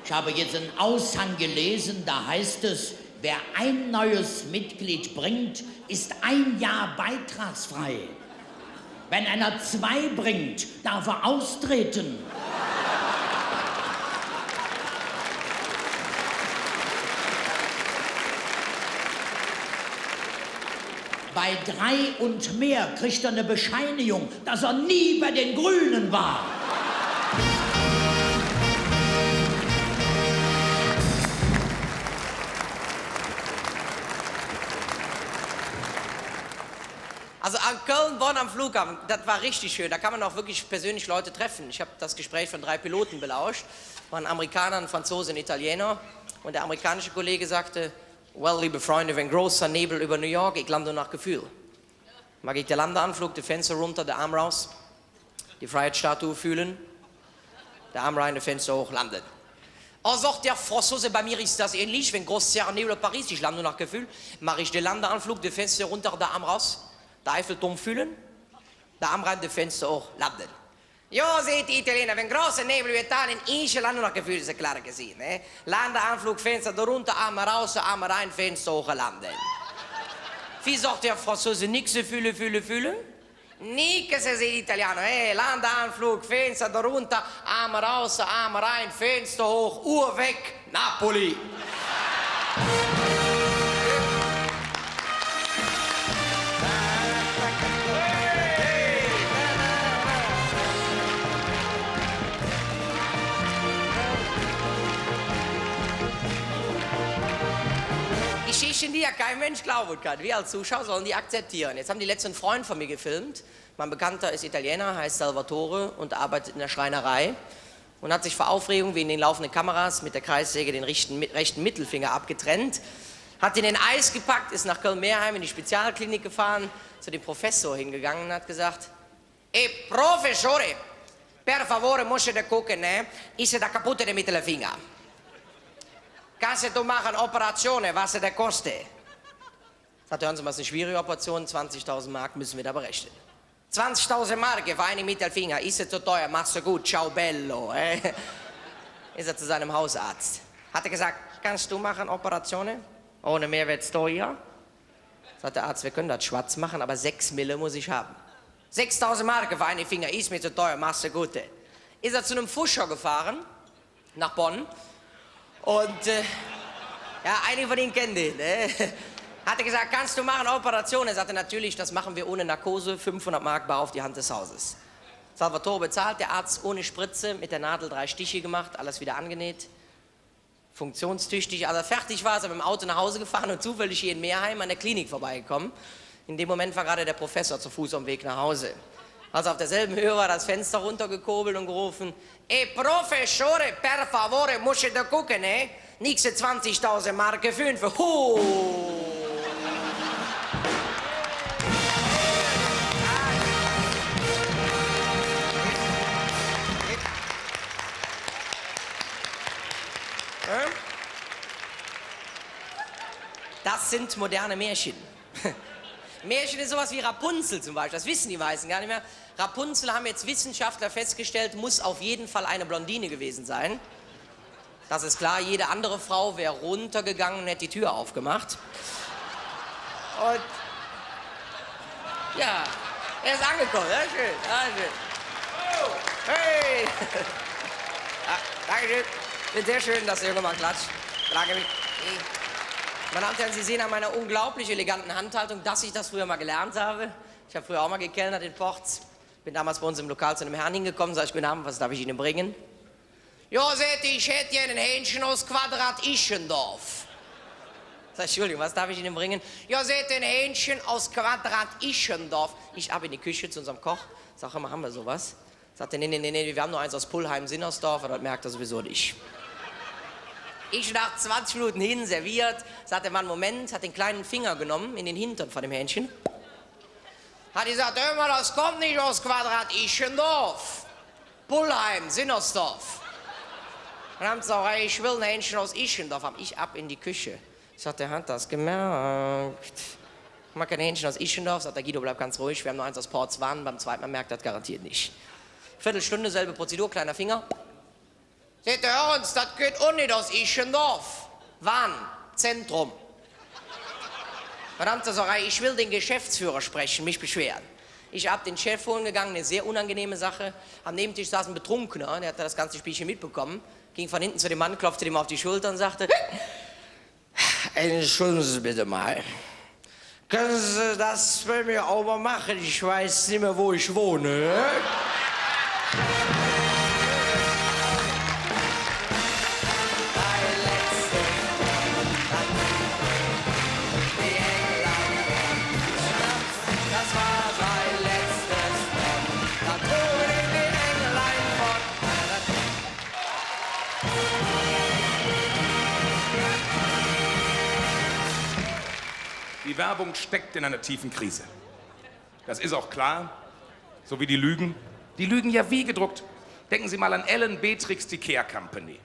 Ich habe jetzt einen Aushang gelesen, da heißt es, wer ein neues Mitglied bringt, ist ein Jahr beitragsfrei. Wenn einer zwei bringt, darf er austreten. Bei drei und mehr kriegt er eine Bescheinigung, dass er nie bei den Grünen war. Also an Köln-Bonn am Flughafen, das war richtig schön. Da kann man auch wirklich persönlich Leute treffen. Ich hab das Gespräch von drei Piloten belauscht. War ein Amerikaner, ein Franzose, ein Italiener. Und der amerikanische Kollege sagte: „Well, liebe Freunde, wenn großer Nebel über New York, ich lande nach Gefühl.“ Maak ich de Landeanflug, de Fenster runter, de Arm raus, die Freiheitsstatue fühlen. De Arm rein, de Fenster hoch, landen. Oh, sagt der Franzose, bei mir ist das ähnlich, wenn großer Nebel über Paris, ich lande nach Gefühl, maak ich de Landeanflug, de Fenster runter, de Arm raus, de Eiffelturm fühlen, de Arm rein, de Fenster hoch, landen. Jo, säht der Italiener, wenn großer Nebel über Italien, ich lande nach Gefühl, ist klar gesehen, ne? Landeanflug, Fenster runter, Arm raus, Arm rein, Fenster hoch, landen. Wie, sagt der Franzose, nix, fühle, fühle, fühle? Nix, säht der Italiener, hey, Landeanflug, Fenster runter, Arm raus, Arm rein, Fenster hoch, Uhr weg, Napoli. Geschichten, die ja kein Mensch glauben kann. Wir als Zuschauer sollen die akzeptieren. Jetzt haben die letztens einen Freund von mir gefilmt. Mein Bekannter ist Italiener, heißt Salvatore und arbeitet in der Schreinerei und hat sich vor Aufregung wegen den laufenden Kameras mit der Kreissäge den rechten, rechten Mittelfinger abgetrennt, hat ihn in Eis gepackt, ist nach Köln-Merheim in die Spezialklinik gefahren, zu dem Professor hingegangen und hat gesagt: „Eh, professore, per favore, musst du gucken, ne? Ist da kaputt der Mittelfinger. Kannst du machen, Operation, was der kostet?“ Sagt er: „Hören Sie mal, ist eine schwierige Operation, zwanzigtausend Mark müssen wir da berechnen.“ „Zwanzigtausend Mark für einen Mittelfinger, ist zu teuer, machst du gut, ciao bello, äh.“ Ist er zu seinem Hausarzt. Hat er gesagt: „Kannst du machen Operationen? Ohne mehr wird's teuer.“ Sagt der Arzt: „Wir können das schwarz machen, aber sechs Mille muss ich haben.“ „Sechstausend Mark für einen Finger, ist mir zu teuer, machst du gut.“ Ist er zu einem Pfuscher gefahren, nach Bonn. Und, äh, ja, einige von Ihnen kennen den, ne? Hat er gesagt: „Kannst du machen Operation?“ Er sagte: „Natürlich, das machen wir ohne Narkose, fünfhundert Mark bar auf die Hand des Hauses.“ Salvatore bezahlt, der Arzt ohne Spritze, mit der Nadel drei Stiche gemacht, alles wieder angenäht. Funktionstüchtig, als er fertig war, ist er mit dem Auto nach Hause gefahren und zufällig hier in Merheim an der Klinik vorbeigekommen. In dem Moment war gerade der Professor zu Fuß am Weg nach Hause. Als er auf derselben Höhe war, das Fenster runtergekurbelt und gerufen: „Eh, professore, per favore, musst du gucken, ne? Nächste zwanzigtausend Mark, fünf. Hu!“ Das sind moderne Märchen. Märchen ist sowas wie Rapunzel zum Beispiel. Das wissen die meisten gar nicht mehr. Rapunzel, haben jetzt Wissenschaftler festgestellt, muss auf jeden Fall eine Blondine gewesen sein. Das ist klar, jede andere Frau wäre runtergegangen und hätte die Tür aufgemacht. Und ja, er ist angekommen, ja, schön, ja, schön. Hey! Ja, danke schön. Finde sehr schön, dass der junge Mann klatscht. Bedanke mich. Meine Damen und Herren, Sie sehen an meiner unglaublich eleganten Handhaltung, dass ich das früher mal gelernt habe. Ich habe früher auch mal gekellnert in Porz. Bin damals bei uns im Lokal zu einem Herrn hingekommen, sag ich: „Guten Abend, was darf ich Ihnen bringen?“ „Jo“, säht hä, „ich hätt gään e Hähnche us Quadrath Ischendorf.“ Sag ich: „Entschuldigung, was darf ich Ihnen bringen?“ „Jo“, säht hä, „e Hähnche us Quadrath Ischendorf.“ Ich ab in die Küche zu unserem Koch, sag: „Hör mal, haben wir sowas?“ Sagt er: „Nee, nee, nee, nee, wir haben nur eins aus Pulheim-Sinnersdorf, aber das merkt er sowieso nicht.“ Ich nach zwanzig Minuten hin, serviert, sagt der Mann: „Moment“, hat den kleinen Finger genommen, in den Hintern von dem Hähnchen. Hat gesagt: „Hör mal, das kommt nicht aus Quadrath Ischendorf. Pulheim, Sinnersdorf.“ Und dann sagt er: „Ich will ein Hähnchen aus Ischendorf haben.“ Ich ab in die Küche. Sagt er: „Hat das gemerkt. Mag kein Hähnchen aus Ischendorf.“ Sagt der Guido: „Bleib ganz ruhig, wir haben nur eins aus Porz-Wahn, beim zweiten Mal merkt er das garantiert nicht.“ Viertelstunde, selbe Prozedur, kleiner Finger. Sagt er: „Hör ens, dat kütt och nit us Ischendorf. Wahn, Zentrum.“ Verdammte Sauerei, ich will den Geschäftsführer sprechen, mich beschweren. Ich ab den Chef holen gegangen, eine sehr unangenehme Sache. Am Nebentisch saß ein Betrunkener, der hatte das ganze Spielchen mitbekommen, ging von hinten zu dem Mann, klopfte dem auf die Schulter und sagte: „Entschuldigen Sie bitte mal. Können Sie das für mich auch mal machen? Ich weiß nicht mehr, wo ich wohne.“ Werbung steckt in einer tiefen Krise. Das ist auch klar. So wie die lügen. Die lügen ja wie gedruckt. Denken Sie mal an Ellen Betrix, die Care Company.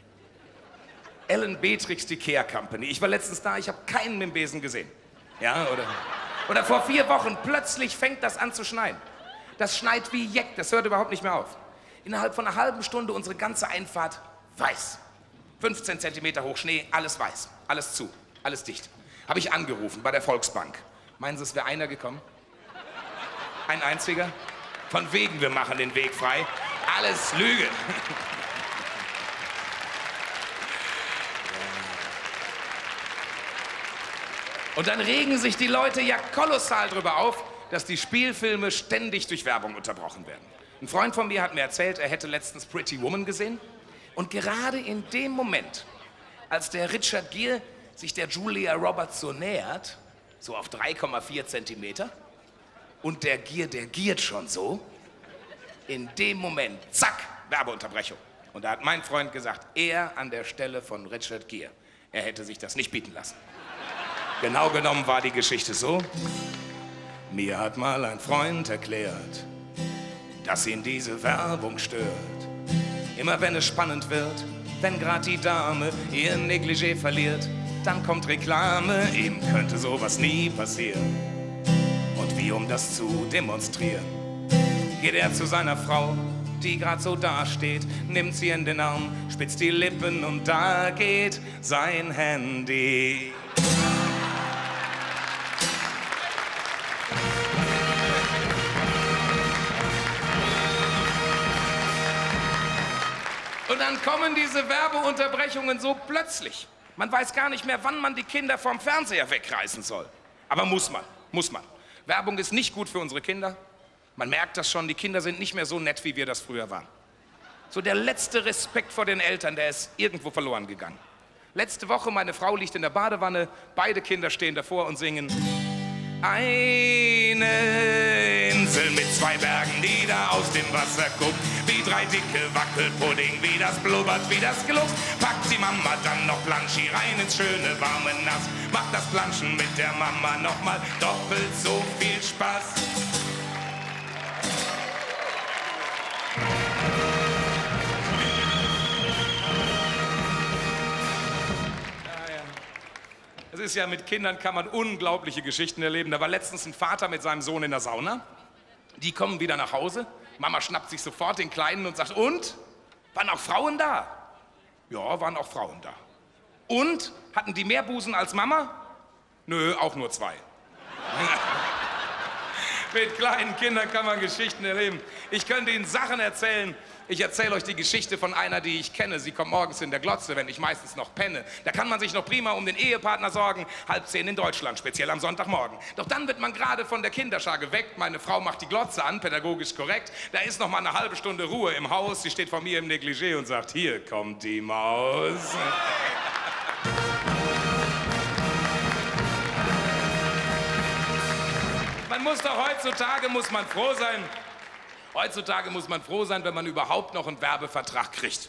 Ellen Betrix, die Care Company. Ich war letztens da, ich hab keinen mit dem Besen gesehen. Ja, oder, oder vor vier Wochen, plötzlich fängt das an zu schneien. Das schneit wie Jeck, das hört überhaupt nicht mehr auf. Innerhalb von einer halben Stunde unsere ganze Einfahrt weiß. Fünfzehn Zentimeter hoch Schnee, alles weiß, alles zu, alles dicht. Hab ich angerufen bei der Volksbank. Meinen Sie, es wär einer gekommen? Ein einziger? Von wegen, wir machen den Weg frei. Alles Lüge. Und dann regen sich die Leute ja kolossal drüber auf, dass die Spielfilme ständig durch Werbung unterbrochen werden. Ein Freund von mir hat mir erzählt, er hätte letztens Pretty Woman gesehen. Und gerade in dem Moment, als der Richard Gere sich der Julia Roberts so nähert, so auf drei Komma vier Zentimeter, und der Gere, der giert schon so, in dem Moment, zack, Werbeunterbrechung. Und da hat mein Freund gesagt, er an der Stelle von Richard Gere, er hätte sich das nicht bieten lassen. Genau genommen war die Geschichte so: Mir hat mal ein Freund erklärt, dass ihn diese Werbung stört. Immer wenn es spannend wird, wenn grad die Dame ihr Negligé verliert, dann kommt Reklame, ihm könnte sowas nie passieren. Und wie um das zu demonstrieren, geht er zu seiner Frau, die grad so dasteht, nimmt sie in den Arm, spitzt die Lippen und da geht sein Handy. Und dann kommen diese Werbeunterbrechungen so plötzlich. Man weiß gar nicht mehr, wann man die Kinder vom Fernseher wegreißen soll. Aber muss man, muss man. Werbung ist nicht gut für unsere Kinder. Man merkt das schon, die Kinder sind nicht mehr so nett, wie wir das früher waren. So der letzte Respekt vor den Eltern, der ist irgendwo verloren gegangen. Letzte Woche, meine Frau liegt in der Badewanne, beide Kinder stehen davor und singen: Eine Insel mit zwei Bergen, die da aus dem Wasser guckt, wie drei dicke Wackelpudding, wie das blubbert, wie das gluckst. Packt die Mama dann noch Planschi rein ins schöne warme Nass, macht das Planschen mit der Mama nochmal doppelt so viel Spaß. Ja, ja. Es ist ja, mit Kindern kann man unglaubliche Geschichten erleben. Da war letztens ein Vater mit seinem Sohn in der Sauna. Die kommen wieder nach Hause. Mama schnappt sich sofort den Kleinen und sagt: „Und? Waren auch Frauen da?“ „Ja, waren auch Frauen da.“ „Und? Hatten die mehr Busen als Mama?“ „Nö, auch nur zwei.“ Mit kleinen Kindern kann man Geschichten erleben. Ich könnte Ihnen Sachen erzählen. Ich erzähle euch die Geschichte von einer, die ich kenne. Sie kommt morgens in der Glotze, wenn ich meistens noch penne. Da kann man sich noch prima um den Ehepartner sorgen. Halb zehn in Deutschland, speziell am Sonntagmorgen. Doch dann wird man gerade von der Kinderschar geweckt. Meine Frau macht die Glotze an, pädagogisch korrekt. Da ist noch mal eine halbe Stunde Ruhe im Haus. Sie steht vor mir im Negligé und sagt: „Hier kommt die Maus.“ Man muss doch heutzutage, muss man froh sein. Heutzutage muss man froh sein, wenn man überhaupt noch einen Werbevertrag kriegt.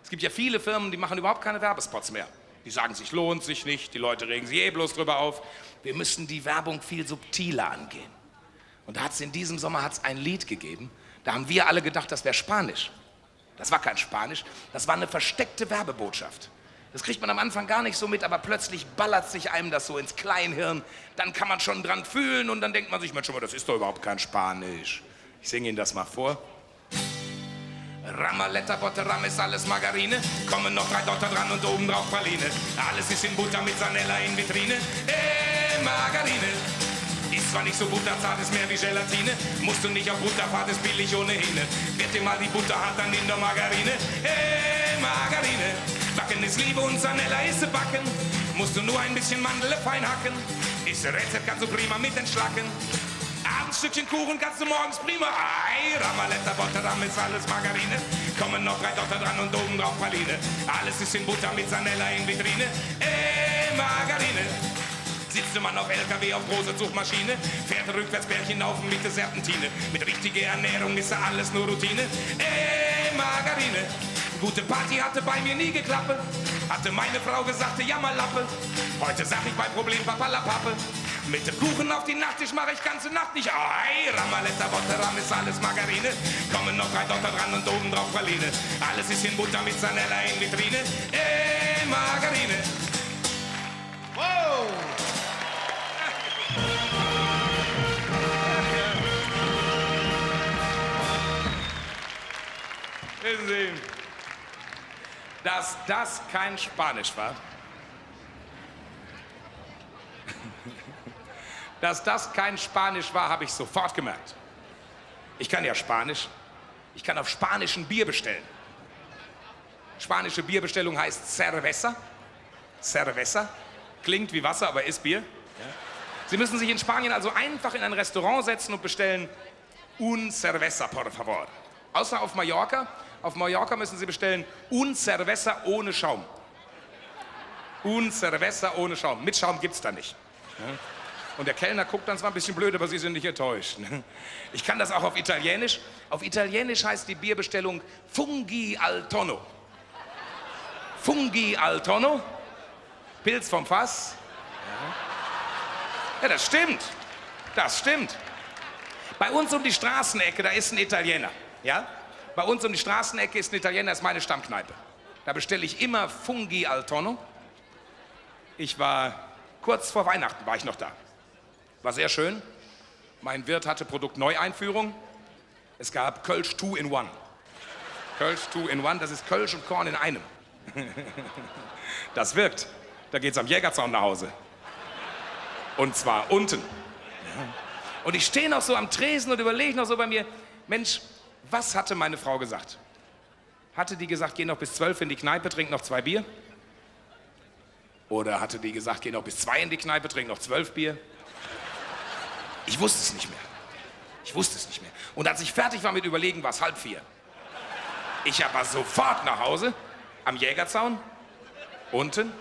Es gibt ja viele Firmen, die machen überhaupt keine Werbespots mehr. Die sagen sich, lohnt sich nicht, die Leute regen sich eh bloß drüber auf. Wir müssen die Werbung viel subtiler angehen. Und da hat's in diesem Sommer, hat's ein Lied gegeben, da haben wir alle gedacht, das wär Spanisch. Das war kein Spanisch, das war eine versteckte Werbebotschaft. Das kriegt man am Anfang gar nicht so mit, aber plötzlich ballert sich einem das so ins Kleinhirn. Dann kann man schon dran fühlen und dann denkt man sich: „Mensch, aber das ist doch überhaupt kein Spanisch.“ Ich singe Ihnen das mal vor. Ramaletta, Botter, Ram ist alles Margarine. Kommen noch drei Dotter dran und obendrauf Praline. Alles ist in Butter mit Sanella in Vitrine. Eh, Margarine. Ist zwar nicht so butterzart, ist mehr wie Gelatine. Musst du nicht auf Butterfahrt, ist billig ohnehin. Wird dir mal die Butter hart, dann nimm doch Margarine. Eh, Margarine. Backen ist Liebe und Sanella ist Backen. Musst du nur ein bisschen Mandel fein hacken. Ist Rezept, kannst du prima mit entschlacken. Abends Stückchen Kuchen kannst du morgens prima. Ei, Ramaletta, Botter, Ram ist alles Margarine. Kommen noch drei Dotter dran und obendrauf Praline. Alles ist in Butter mit Sanella in Vitrine. Eh, Margarine. Sitzt der Mann auf L K W, auf großer Zugmaschine, fährt rückwärts berginauf mit der Serpentine. Mit richtiger Ernährung ist er alles nur Routine. Eh, Margarine. Gute Party hatte bei mir nie geklappt. Hatte meine Frau gesagt, Jammerlappe. Heute sag ich mein Problem, Papperlapapp. Mit dem Kuchen auf die Nacht, ich mach ich ganze Nacht nicht. Ei, Ramaletta, Botte, Ram ist alles Margarine. Kommen noch drei Dotter dran und obendrauf Praline. Alles ist in Butter mit Sanella in Vitrine. Ey, Margarine. Wow! Wissen Sie, dass das kein Spanisch war? Dass das kein Spanisch war, hab ich sofort gemerkt. Ich kann ja Spanisch. Ich kann auf Spanisch ein Bier bestellen. Spanische Bierbestellung heißt Cerveza. Cerveza. Klingt wie Wasser, aber ist Bier. Ja. Sie müssen sich in Spanien also einfach in ein Restaurant setzen und bestellen: Un cerveza, por favor. Außer auf Mallorca. Auf Mallorca müssen Sie bestellen: Un cerveza ohne Schaum. Un cerveza ohne Schaum. Mit Schaum gibt's da nicht. Ja? Und der Kellner guckt dann zwar ein bisschen blöd, aber Sie sind nicht enttäuscht. Ich kann das auch auf Italienisch. Auf Italienisch heißt die Bierbestellung Funghi al Tonno. Funghi al Tonno. Pils vom Fass. Ja. Ja, das stimmt. Das stimmt. Bei uns um die Straßenecke, da ist ein Italiener. Ja? Bei uns um die Straßenecke ist ein Italiener, ist meine Stammkneipe. Da bestelle ich immer Funghi al Tonno. Ich war, kurz vor Weihnachten war ich noch da. War sehr schön. Mein Wirt hatte Produktneueinführung. Es gab Kölsch Two in One. Kölsch Two in One, das ist Kölsch und Korn in einem. Das wirkt. Da geht's am Jägerzaun nach Hause. Und zwar unten. Und ich stehe noch so am Tresen und überlege noch so bei mir: Mensch, was hatte meine Frau gesagt? Hatte die gesagt: „Geh noch bis zwölf in die Kneipe, trink noch zwei Bier“? Oder hatte die gesagt: „Geh noch bis zwei in die Kneipe, trink noch zwölf Bier“? Ich wusste es nicht mehr. Ich wusste es nicht mehr. Und als ich fertig war mit Überlegen, war es halb vier. Ich aber sofort nach Hause, am Jägerzaun, unten.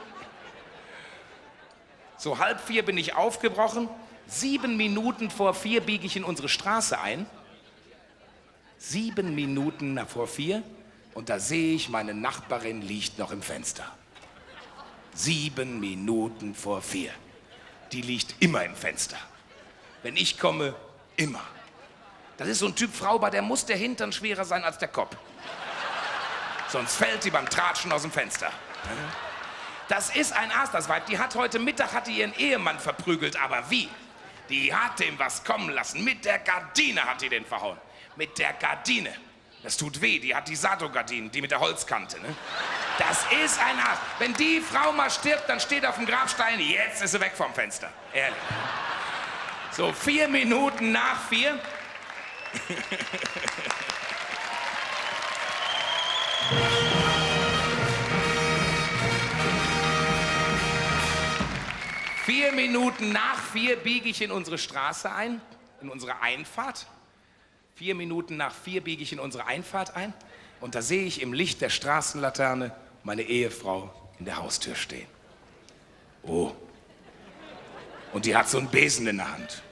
So halb vier bin ich aufgebrochen. Sieben Minuten vor vier biege ich in unsere Straße ein. Sieben Minuten na-, vor vier und da sehe ich, meine Nachbarin liegt noch im Fenster. Sieben Minuten vor vier. Die liegt immer im Fenster. Wenn ich komme, immer. Das ist so ein Typ Frau, bei der muss der Hintern schwerer sein als der Kopf. Sonst fällt die beim Tratschen aus dem Fenster. Das ist ein Aas, das Weib. Die hat heute Mittag, hat die ihren Ehemann verprügelt, aber wie? Die hat dem was kommen lassen. Mit der Gardine hat die den verhauen. Mit der Gardine. Das tut weh, die hat die Sato-Gardinen, die mit der Holzkante, ne? Das ist ein Aas. Wenn die Frau mal stirbt, dann steht auf dem Grabstein: „Jetzt ist sie weg vom Fenster.“ Ehrlich. So, vier Minuten nach vier. Vier Minuten nach vier biege ich in unsere Straße ein, in unsere Einfahrt. Vier Minuten nach vier biege ich in unsere Einfahrt ein und da sehe ich im Licht der Straßenlaterne meine Ehefrau in der Haustür stehen. Oh. Und die hat so einen Besen in der Hand.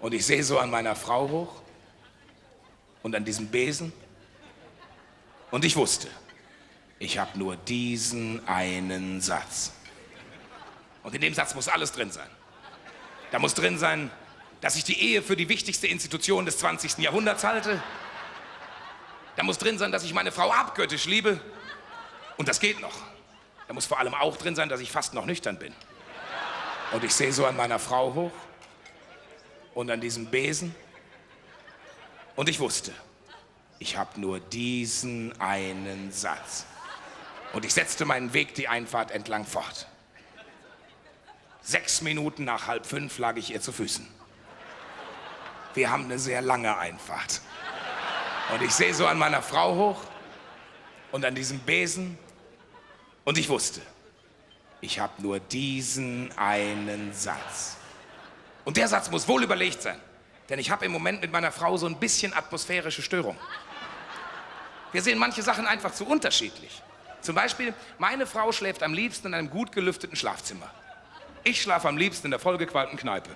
Und ich sehe so an meiner Frau hoch und an diesem Besen. Und ich wusste, ich hab nur diesen einen Satz. Und in dem Satz muss alles drin sein. Da muss drin sein, dass ich die Ehe für die wichtigste Institution des zwanzigsten Jahrhunderts halte. Da muss drin sein, dass ich meine Frau abgöttisch liebe. Und das geht noch. Da muss vor allem auch drin sein, dass ich fast noch nüchtern bin. Und ich sehe so an meiner Frau hoch und an diesem Besen. Und ich wusste, ich hab nur diesen einen Satz. Und ich setzte meinen Weg die Einfahrt entlang fort. Sechs Minuten nach halb fünf lag ich ihr zu Füßen. Wir haben eine sehr lange Einfahrt. Und ich sehe so an meiner Frau hoch und an diesem Besen. Und ich wusste, ich hab nur diesen einen Satz. Und der Satz muss wohl überlegt sein, denn ich hab im Moment mit meiner Frau so ein bisschen atmosphärische Störung. Wir sehen manche Sachen einfach zu unterschiedlich. Zum Beispiel, meine Frau schläft am liebsten in einem gut gelüfteten Schlafzimmer. Ich schlafe am liebsten in der vollgequalmten Kneipe.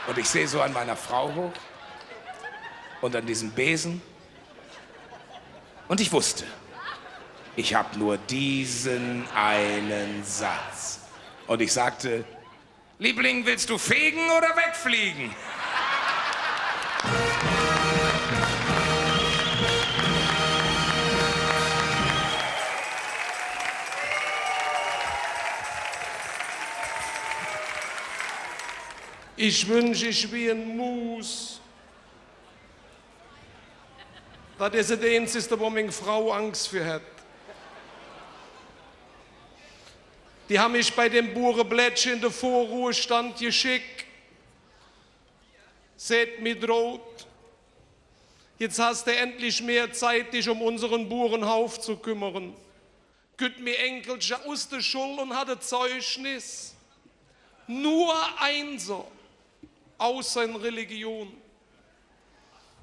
Und ich sehe so an meiner Frau hoch und an diesem Besen. Und ich wusste, ich hab nur diesen einen Satz. Und ich sagte: Liebling, willst du fegen oder wegfliegen? Ich wünsch, ich wör en Muus. Dat es et Einzigste, wo ming Frau Angs för hät. Die han mich bei dem Bureblättche en de Vorruhestand gescheck. Säht mi Draut: „Jetz häs de endlich mehr Zeit, dich öm unsere Burehoff ze kümmere.“ Kütt mi Enkelche us de Schull un hät e Zeugnis. Nor Einser, außer en Religion.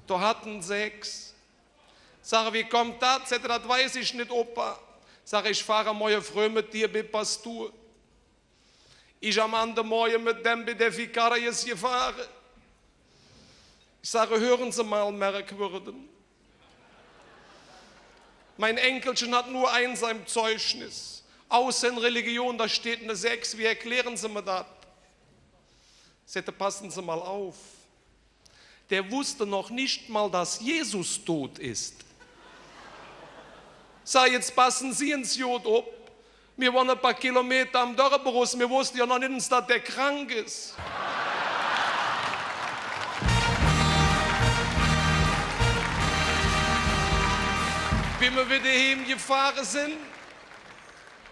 Do hät e en Sechs. Sag: „Wie kütt dat?“ Säht e: „Dat weiß ich nit, Opa.“ Sag: „Ich fahre morge fröh met dir bei Pastur.“ Ich am andere Morge met däm bei de Vikarius gefahre. Ich sage: „Hören Sie mal, Merkwürden. Mein Enkelchen hat nur Einser im Zeugnis. Außer in Religion, da steht eine Sechs. Wie erklären Sie mir das?“ Säht e: „Passen Sie mal auf. Der wusste noch nicht mal, dass Jesus tot ist.“ Sag: „Jetz passen Se ens god op. Mir wonne e paar Kilometer am Dörp erus, mir wosste jo noch nit ens, dat dä krank es.“ Wie mir widder heimgefahre sin,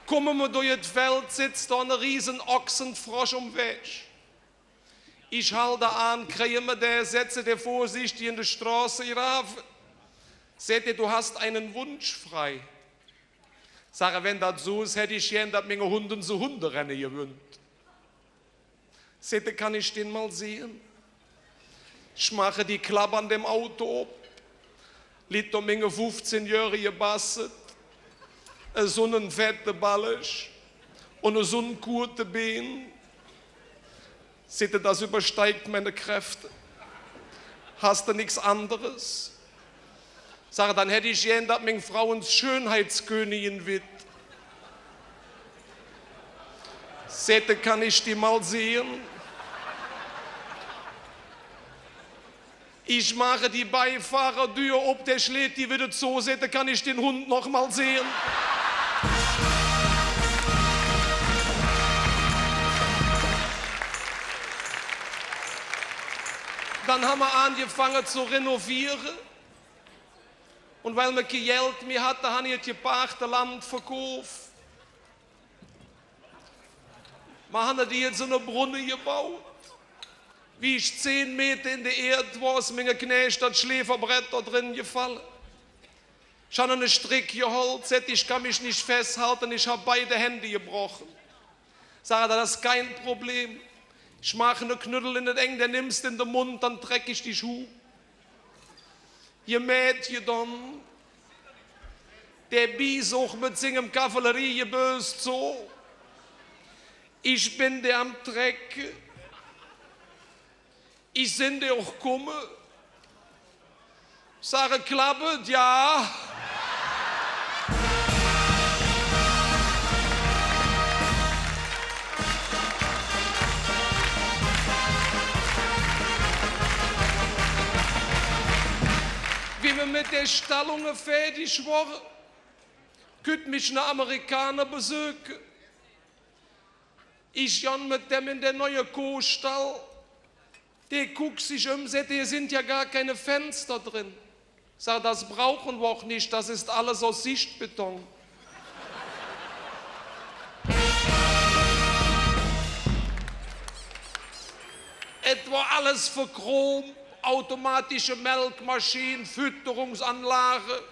kumme mir durch et Feld, sitz do ene riese Ochsefrosch om Wäg. Ich halde aan, krige mer dä, setze dä vürsichtig en de Stroßegrave. Säht e: „Du hast einen Wunsch frei.“ Sag: „Wenn dat su es, hätt ich gään, dat minge Hungk en su Hunderenne gewönnt.“ Säht e: „Kann ich den mal sehen?“ Ich maache die Klapp an dem Auto op. Litt do minge fuffzehnjöhrige Basset, esu ene fette Balg un esu kurze Been. Säht e: „Das übersteigt meine Kräfte. Hast du nix anderes?“ Sag: „Dann hätt ich gään, dat ming Frau ens Schönheitskönigin weed.“ Säht e: „Kann ich die mal sehen?“ Ich maache die Beifahrerdür op, dä schleet die widder zo, säht e: „Kann ich den Hund noch mal sehen?“ Dann han mer aangefange zo renoviere. Un weil mer kei Geld mih hatte, han ich et gepaachte Land verkauf. Mer han do jetz su ene Brunne gebaut. Wie ich zehn Meter en de Ääd wor, es minge Knääch dat Schläferbrett do dren gefalle. Ich han ene Strick gehollt, säht e: „Ich kann mich nicht festhalten, ich hab beide Hände gebrochen.“ Sag: „Dat es kei Problem. Ich maache ene Knöddel en et Eng, dä nimms de en de Mund, dann trecke ich dich huh.“ Gemäht, gedon. Dä bieß och met singem Kavalleriegeböss zo. Ich ben dä am Trecke. Ich sinn dä och kumme. Sag: „Klapp et?“ „Jo.“ Wie mer met de Stallunge fäädig wore, kütt mich ene Amerikaner besöke. Ich gonn met däm en der neue Kohstall. Dä guck sich öm, säht e: „Hier sind ja gar keine Fenster drin.“ Sag: „Das brauchen wir auch nicht, das ist alles aus Sichtbeton.“ Et wor alles verchromp, automatische Melkmaschin, Fütterungsanlage,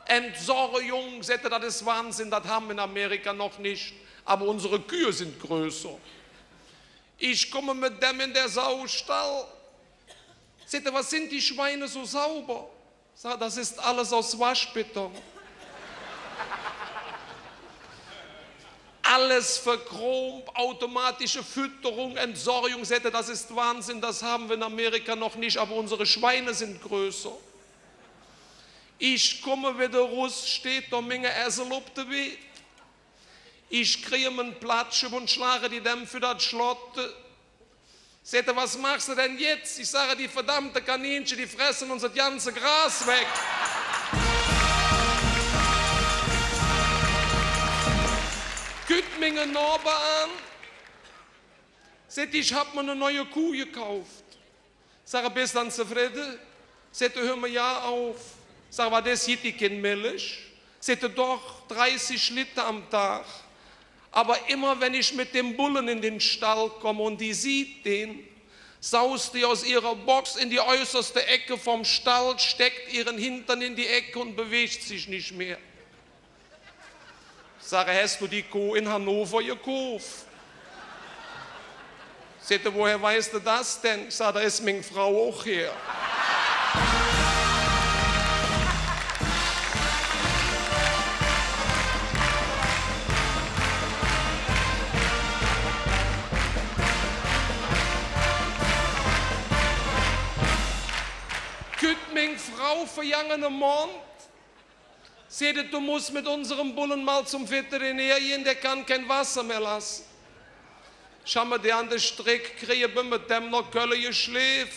Entsorgung, säht e, dat es Wahnsinn, dat han mer en Amerika noch nit, aber unsere Kühe sind größer. Ich kumme met däm en der Saustall. Säht e: „Was sind die Schweine so sauber?“ Sag: „Das ist alles aus Waschbeton.“ Alles verchromp, automatische Fütterung, Entsorgung, säht e, dat es Wahnsinn, dat han mer en Amerika noch nit, aber unsere Schweine sind größer. Ich kumme widder erus, steiht do minge Esel op der Weid. Ich krige en Platschöpp un schlage die däm för dat Schlott. Säht hä: „Was machst du denn jetzt?“ Ich sage: „Die verdammte Kaninche, die fressen uns das ganze Gras weg.“ Kütt minge Nohber aan, säht: „Ich hab mer en neue Kuh gekauft.“ Sag: „Bes dann zefridde?“ Säht hä: „Hör mer jo auf.“ Sag: „Wat es, gitt die kein Milch?“ Säht hä: „Doch, dreißig Liter am Dag. Aber immer, wenn ich mit dem Bullen in den Stall komme und die sieht den, saust die aus ihrer Box in die äußerste Ecke vom Stall, steckt ihren Hintern in die Ecke und bewegt sich nicht mehr.“ Sag: „Häs do die Koh en Hannover gekoff?“ Säht hä: „Woher weißt du das denn?“ Ich sag: „Do es ming Frau och her.“ Kütt ming Frau vergangene Mond, säht hä: „Du musst mit unserem Bullen mal zum Veterinär gehen, der kann kein Wasser mehr lassen.“ Ich han mer dä an der Streck kräge, ben met däm noh Kölle geschleef.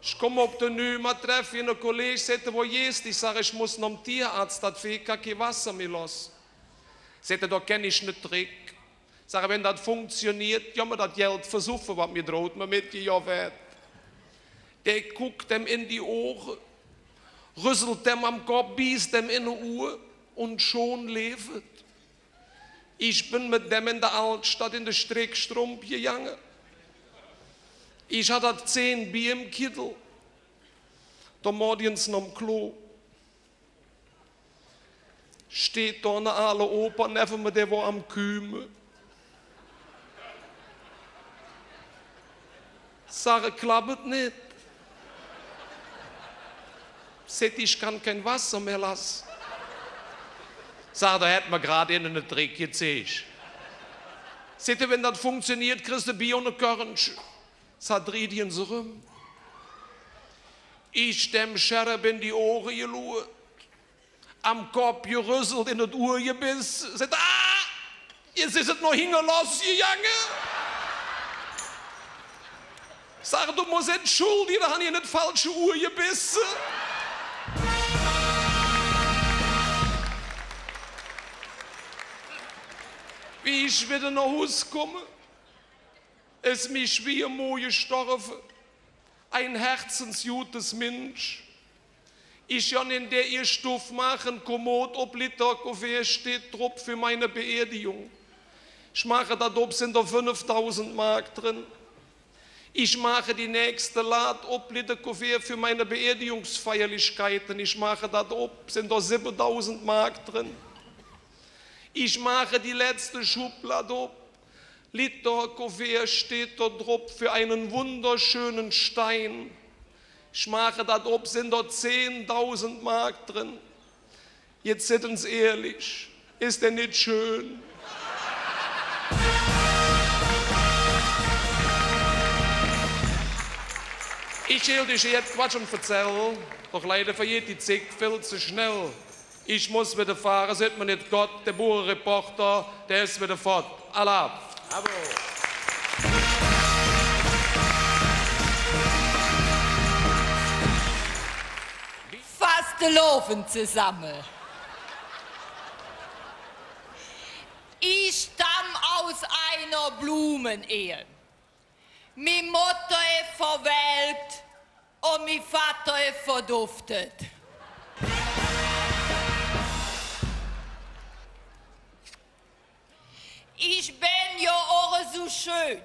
Ich kumme op der Nümer, treffe ene Kolleg, säht hä: „Wo geihs de?“ Ich sag: „Ich muss nohm Tierarzt, dat Veeh kann kei Wasser mih loße.“ Säht hä: „Do kenn ich ne Trick.“ Sag: „Wenn dat funktioniert, gevv mer dat Geld versuffe, wat mir droht, mer metgegovv weed.“ Dä guck däm en die Auge, rüsselt däm am Kopp, bieß däm en de Uhr un schon leef et. Ich ben met däm en der Aldstadt en de Strickstrump gegange. Ich hatt dat zehn Bier em Kiddel. Do moot ich nohm Klo. Steiht do ne aale Opa nevven mer, dä wor am Küüme. Sag: „Klapp et nit?“ Säht: „Ich kann kein Wasser mehr lassen.“ Sag: „Do hät mer grad einer ne Trick gezeig.“ Säht hä: „Wenn dat funktioniert, kriss de Bier un e Körnche.“ Sag: „Drih dich ens eröm.“ Ich däm Scherep en die Auge geluurt, am Kopp gerüsselt, en et Uhr gebesse. Säht: „Ah, jetz es et noch hinge loss gegange.“ Sag: „Do muss entschuldige, do han ich en et falsche Uhr gebesse.“ Wie ich widder noh Hus kumme, es mi Schwiegermo gestorve, ein herzensgutes Minsch. Ich gonn en der ehr Stuff, maache en Kommod op, litt e Kuvert, steiht drop: „Für meine Beerdigung.“ Ich maache dat op, sin do fünfdausend Mark dren. Ich maache die nächste Lad op, litt e Kuvert: „Für meine Beerdigungsfeierlichkeiten.“ Ich maache dat op, sin do sibbedausend Mark dren. Ich maache die letzte Schublad op, litt do e Kuvert, steiht do drop: „Für einen wunderschönen Stein.“ Ich maache dat op, sin do zehndausend Mark dren. Jetz sid ens ihrlich, es dä nit schön? Ich well üch jetz Quatsch un Verzäll, doch leider vergeiht die Zigg vill ze schnell. Ich muss widder fahre, sid mer nit godd, der Buurereporter, dä es widder fott. Alaaf! Bravo! Fastelovend zesamme. Ich stamm aus einer Blumenehe. Mi Motter es verwelk un mi Vatter es verduff. Ich ben jo och esu schön.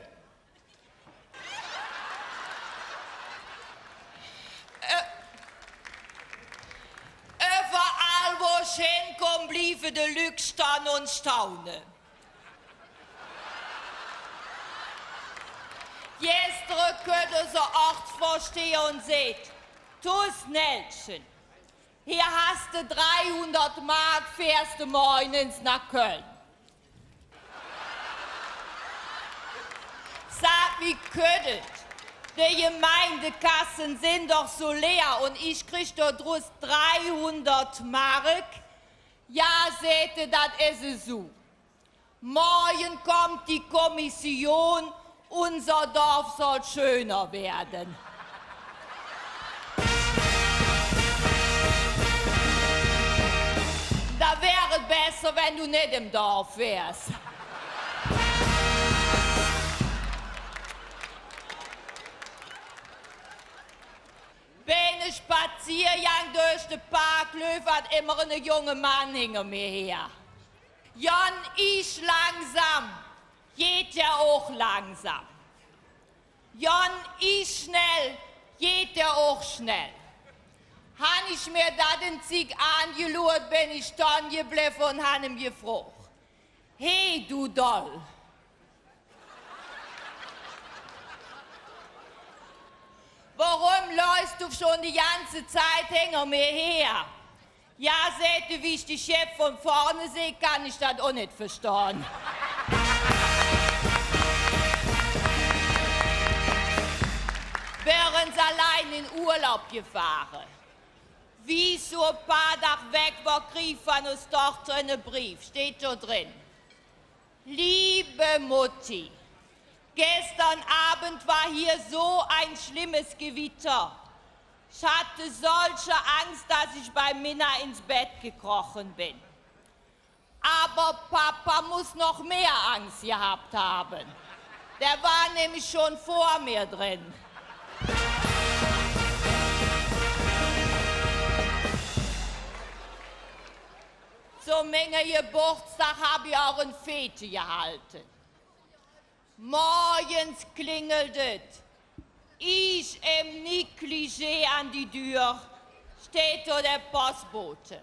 Ü-, üvverall, wo ich hinkumme, blieve de Lück stonn un staune. Gestere kütt unse Ortsvorsteher un säht: „Tusnelchen, hier häs de dreihundert Mark, fährs de morgens noh Kölle.“ Sag: „Wie kütt et? De Gemeindekasse sin doch su leer un ich krige do drus dreihundert Mark.“ „Jo“, säht hä, „dat es esu. Morge kütt die Kommission Unser Dorf soll schöner werden. Da wär et besser, wenn du nit em Dorf wörs. Beim Spaziergang durch de Park läuf ald immer ene junge Mann hinger mir her. Gonn ich langsam, geiht dä och langsam. Gonn ich schnell, geiht dä och schnell. Han ich mir dat en Zigg aangeluurt, ben ich stonn geblevve un han im gefrog: He, du Doll! Woröm läufs do schon die ganze Zeit hinger mir her? Jo, säht dä, wie ich dich jetz vun vürre sinn, kann ich dat och nit verstonn. Wör ens allein en Urlaub gefahre. Wie ich su e paar Dag weg wor, kreeg ich vun uns Doochter ene Breef. Steiht do dren: Liebe Mutti, gestern Abend war hier so ein schlimmes Gewitter. Ich hatte solche Angst, dass ich bei Minna ins Bett gekrochen bin. Aber Papa muss noch mehr Angst gehabt haben. Der war nämlich schon vor mir drin. Zo mingem Gebootsdag han ich och en Fete gehalde. Morgens klingelt et. Ich em Negligé an de Dür, steiht do der Postbote.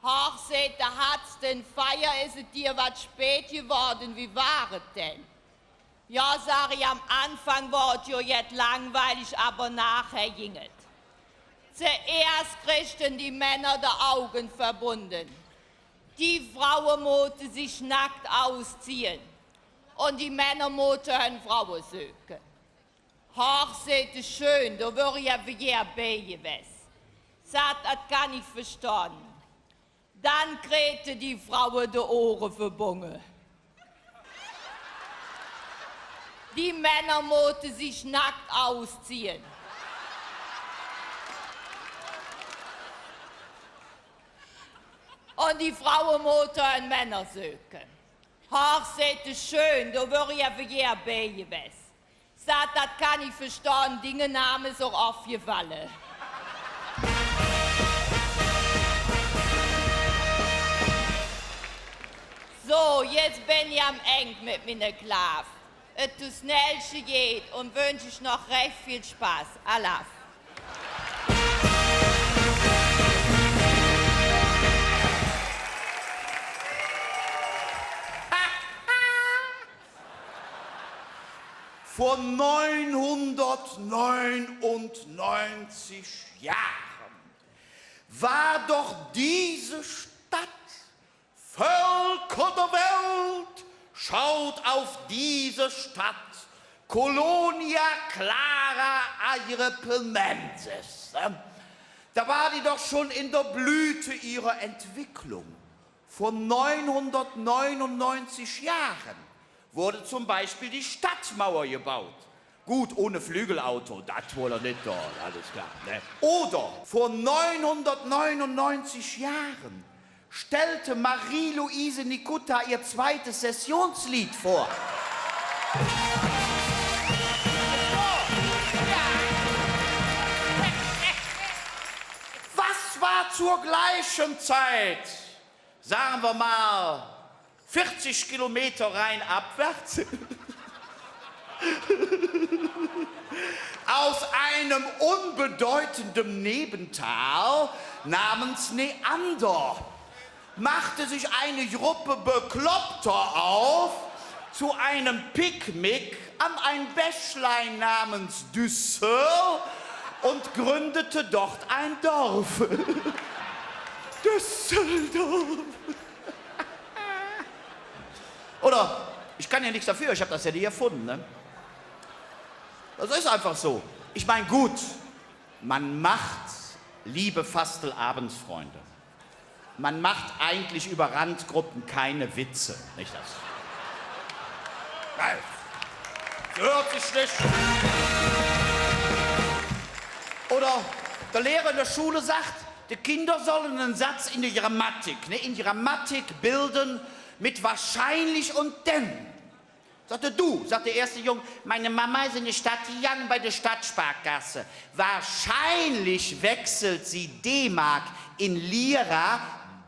Hoch, säht dä, hatts de en Feier, es et dir wat spät gewoode, wie wor et dann? Jo, sag ich, am Aanfang wor et jo jet langwielig, ävver nohher ging et. Zoeesch kräge de Männer de Auge verbunge. De Fraue moote sich nack ausziehe un de Männer moote hör Fraue söke. Hoch, säht dä, schön, do wör ich ävver gään bei gewäs. Sag, dat kann ich verstonn. Dann kräte de Fraue de Ohre verbunge. De Männer moote sich nack ausziehe. Un de Fraue moote hör Männer söke. Hoch, säht dä, schön, do wör ich ävver gään bei gewäs. Sag, dat kann ich verstonn, dinge Name es och avgefalle. Su, jetz ben ich am Engk met mingem Klaaf. Et Tusnelsche geiht un wünsch üch noch rääch vill Spass. Alaaf. Vor neunhundertneunundneunzig Jahren war doch diese Stadt, Völker der Welt, schaut auf diese Stadt, Colonia Clara Agrippinensis. Da war die doch schon in der Blüte ihrer Entwicklung. Vor neunhundertneunundneunzig Jahren wurde zum Beispiel die Stadtmauer gebaut. Gut, ohne Flügelauto, dat wohl nit do, alles klar, ne? Oder vor neunhundertneunundneunzig Jahren stellte Marie-Luise Nikuta ihr zweites Sessionslied vor. Was war zur gleichen Zeit, sagen wir mal, vierzig Kilometer rheinabwärts, aus einem unbedeutenden Nebental namens Neander machte sich eine Gruppe Bekloppter auf zu einem Picknick an ein Bächlein namens Düssel und gründete dort ein Dorf. Düsseldorf. Oder, ich kann ja nichts dafür, ich hab das ja nicht erfunden, ne? Das ist einfach so. Ich mein, gut, man macht, liebe Fastelovendsfreunde, man macht eigentlich über Randgruppen keine Witze, nicht das? Nein. Hürt sich nit. Oder der Lehrer en der Schull säht, de Kinder solle ene Satz en der Grammatik, ne, en Grammatik bilde met wahrscheinlich un denn. Säht hä: „Du“, säht der eetste Jung, „meine Mama ist in die Stadt gegangen, bei der Stadtsparkasse. Wahrscheinlich wechselt sie D-Mark in Lira,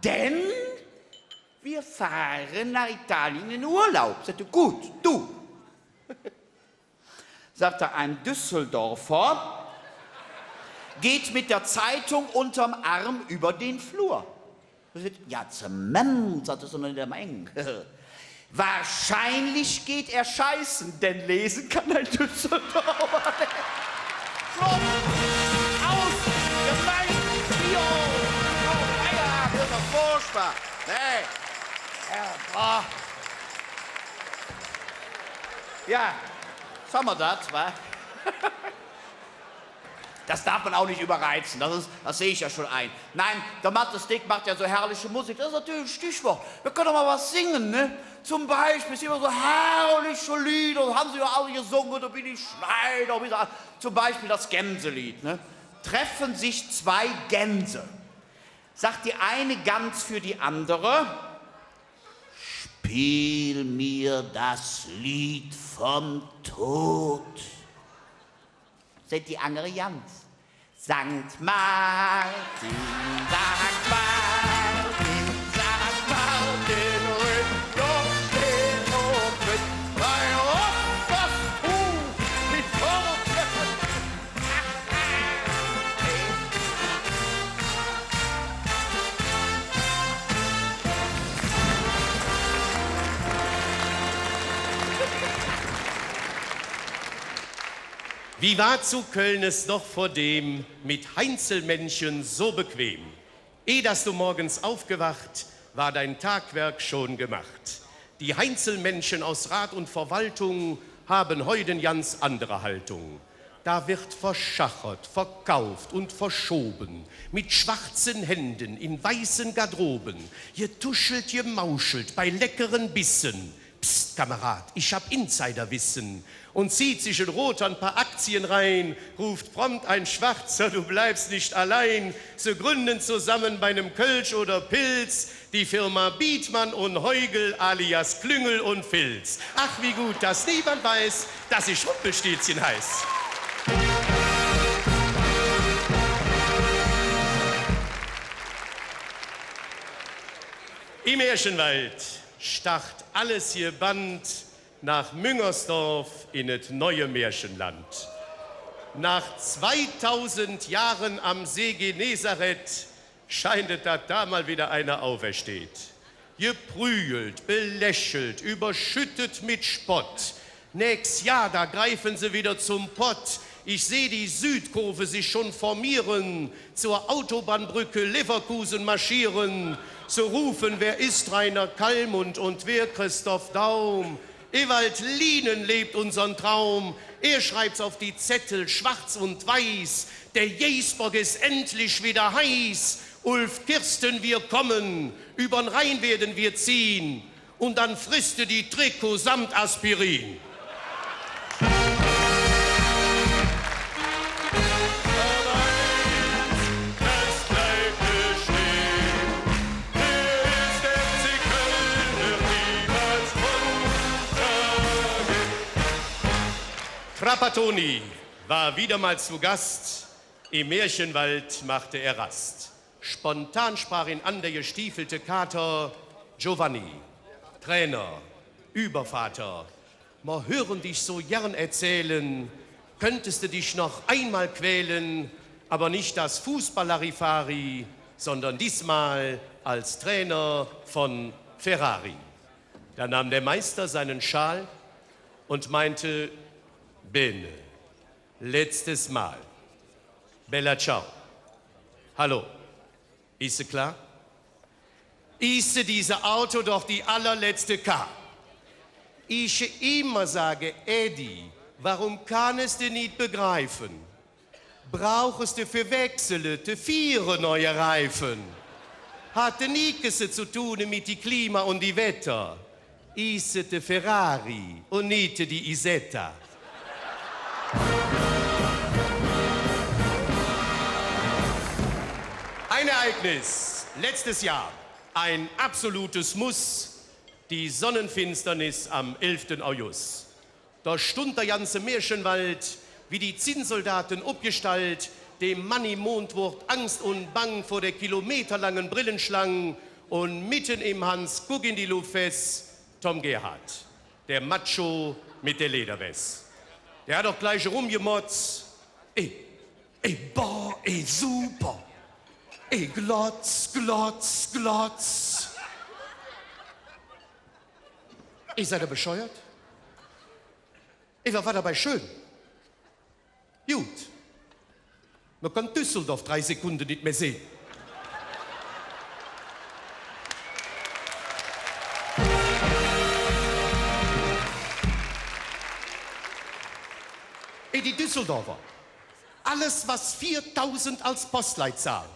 denn wir fahren nach Italien in Urlaub.“ Säht hä: „Gut, du.“ Säht hä: „Ein Düsseldorfer geht mit der Zeitung unterm Arm über den Flur.“ Säht hä: „Ja, Zement“, säht hä, „sondern der Main. Wahrscheinlich geht er scheißen, denn lesen kann ein Düsseldorfer.“ Flott! Aus! Gemein! Bio! Oh, Feierabend, dat es doch furchtbar! Nee! Ja, boah. Ja, was han mer dat, wa? Das darf man auch nicht überreizen, das ist, das sehe ich ja schon ein. Nein, der Mathis Dick macht ja so herrliche Musik, das ist natürlich ein Stichwort. Wir können doch mal was singen, ne? Zum Beispiel, es gibt immer so herrliche Lieder, haben sie ja alle gesungen, der Willy Schneider, wie sie, zum Beispiel das Gänselied, ne? Treffen sich zwei Gänse. Sagt die eine Gans für die andere: „Spiel mir das Lied vom Tod.“ Säht die angere Gans: „Sankt Martin, Sankt Martin, Sankt Martin, rück doch den Hof mit, bei uns das Tuch mit Vorschlägen.“ Wie war zu Köln es doch vordem mit Heinzelmännchen so bequem? Eh, dass du morgens aufgewacht, war dein Tagwerk schon gemacht. Die Heinzelmännchen aus Rat und Verwaltung haben heute ganz andere Haltung. Da wird verschachert, verkauft und verschoben, mit schwarzen Händen in weißen Garderoben, getuschelt, gemauschelt bei leckeren Bissen. Psst, Kamerad, ich hab Insiderwissen. Und zieht sich ein Roter ein paar Aktien rein, ruft prompt ein Schwarzer: „Du bleibst nicht allein.“ Sie gründen zusammen bei nem Kölsch oder Pils die Firma Bietmann und Heugel alias Klüngel und Filz. Ach, wie gut, dass niemand weiß, dass ich Rumpelstilzchen heiß. Im Märchenwald starrt alles gebannt nach Müngersdorf in et neue Märchenland. Nach zweitausend Jahren am See Genezareth scheint et, dat da mal wieder einer aufersteht. Geprügelt, belächelt, überschüttet mit Spott. Nächst Jahr, da greifen se wieder zum Pott. Ich seh die Südkurve sich schon formieren, zur Autobahnbrücke Leverkusen marschieren. Zu rufen, wer ist Reiner Calmund und wer Christoph Daum? Ewald Lienen lebt unsern Traum. Er schreibt's auf die Zettel schwarz und weiß. Der Geißbock ist endlich wieder heiß. Ulf Kirsten, wir kommen. Übern Rhein werden wir ziehen. Und dann frisst du die Trikots samt Aspirin. Trapattoni war wieder mal zu Gast, im Märchenwald machte er Rast. Spontan sprach ihn an der gestiefelte Kater: „Giovanni, Trainer, Übervater, mer hören dich so gern erzählen, könntest du dich noch einmal quälen, aber nicht als Fußball-Larifari, sondern diesmal als Trainer von Ferrari.“ Da nahm der Meister seinen Schal und meinte: „Bene, letztes Mal. Bella ciao. Hallo. Isse klar? Isse diese Auto doch die allerletzte K.“ Ich immer sage: „Eddie, warum kannst du nit begreifen? Brauchst du für Wechsele de viere neue Reifen? Hat nix zu tun mit die Klima und die Wetter. Isse de Ferrari und nit die Isetta.“ Ereignis letztes Jahr, ein absolutes Muss, die Sonnenfinsternis am elften August. Do stundt der ganze Märchenwald wie die Zinnsoldaten opgestallt, dem Manni Mond woodt angst un bang vor der kilometerlangen Brillenschlang, un mitten im Hans-Guck-in-die-Luft-Fess Tom Gerhardt, der Macho mit der Lederwess. Der hät och glich erömgemotz: Ey, ey, boah, ey, super. Ey, glotz, glotz, glotz. Ey, sidd ehr bescheuert? Ey, wat wor dobei schön? Gut. Mer kann Düsseldorf drei Sekunde nit mih sinn. Ey, die Düsseldorfer, alles, was viertausend als Postleitzahl,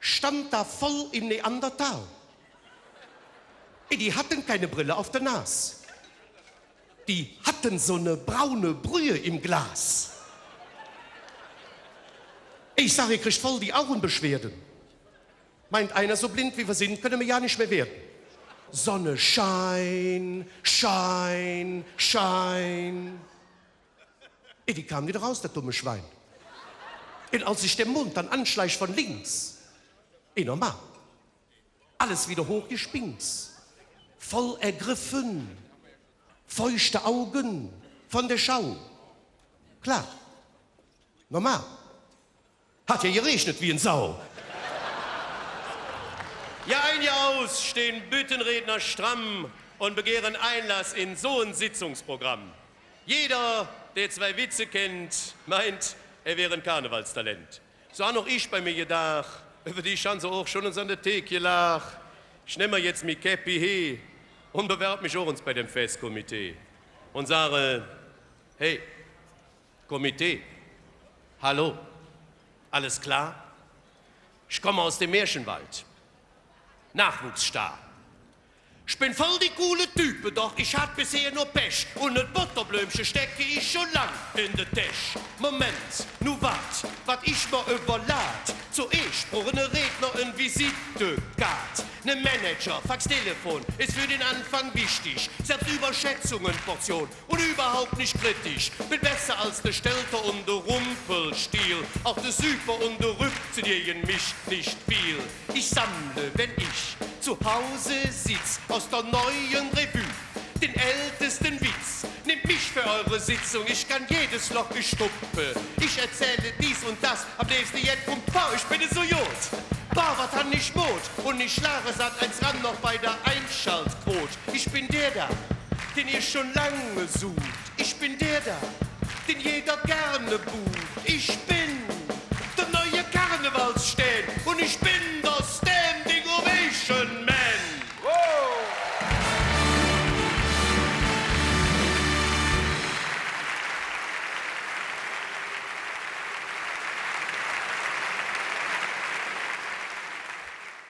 stand da voll im Neandertal. Ey, die hatten keine Brille auf der Nas. Die hatten so 'ne braune Brühe im Glas. Ich sag, ihr kriegt voll die Augenbeschwerden. Meint einer, so blind wie wir sind, können wir ja nicht mehr werden. Sonne, schein, schein, schein. Ey, die kam nit raus, dat dumme Schwein. Un als sich der Mond dann anschleich von links, ey, normal. Alles wieder hochgespingks. Voll ergriffen. Feuchte Augen von der Schau. Klar. Normal. Hat ja geregnet wie en Sau. Jahr ein, Jahr aus stehen Büttenredner stramm und begehren Einlass in so ein Sitzungsprogramm. Jeder, der zwei Witze kennt, meint, er wäre ein Karnevalstalent. So han och ich bei mir gedaach, üvver die ich han se och schon ens an der Thek gelaach. Ich nemme mer jetz mi Käppi he un bewerb mich och ens bei dem Festkomitee un sage: Hey, Komitee, hallo, alles klar? Ich komme aus dem Märchenwald. Nachwuchsstar. Ich bin voll die coole Type, doch ich hatt bisher nur Pech. Un e Botterblömche stecke ich schon lang en der Täsch. Moment, nu wart, wat ich mer üvverlaht. Zoeesch bruch ene Redner en Visitekaat. Ne Manager, Faxtelefon, es för den Anfang wichtig. Selbstüberschätzung en Portion un üvverhaup nit kritisch. Bin besser als de Stelter un de Rumpelstiel. Och de Süper un de Rüpp, die säge mich nit vill. Ich sammle, wenn ich zu Hause sitz, aus der Neuen Revue den ältesten Witz. Nehmt mich für eure Sitzung, ich kann jedes Loch gestoppe. Ich erzähle dies und das, am nächsten jetzt vom Pfarr, ich bin so jod. Bah, wat han ich Mod, un ich schlage Sat eins ran noch bei der Einschaltquote. Ich bin der da, den ihr schon lange sucht. Ich bin der da, den jeder gerne bucht. Ich bin der neue Karnevalsstern un ich bin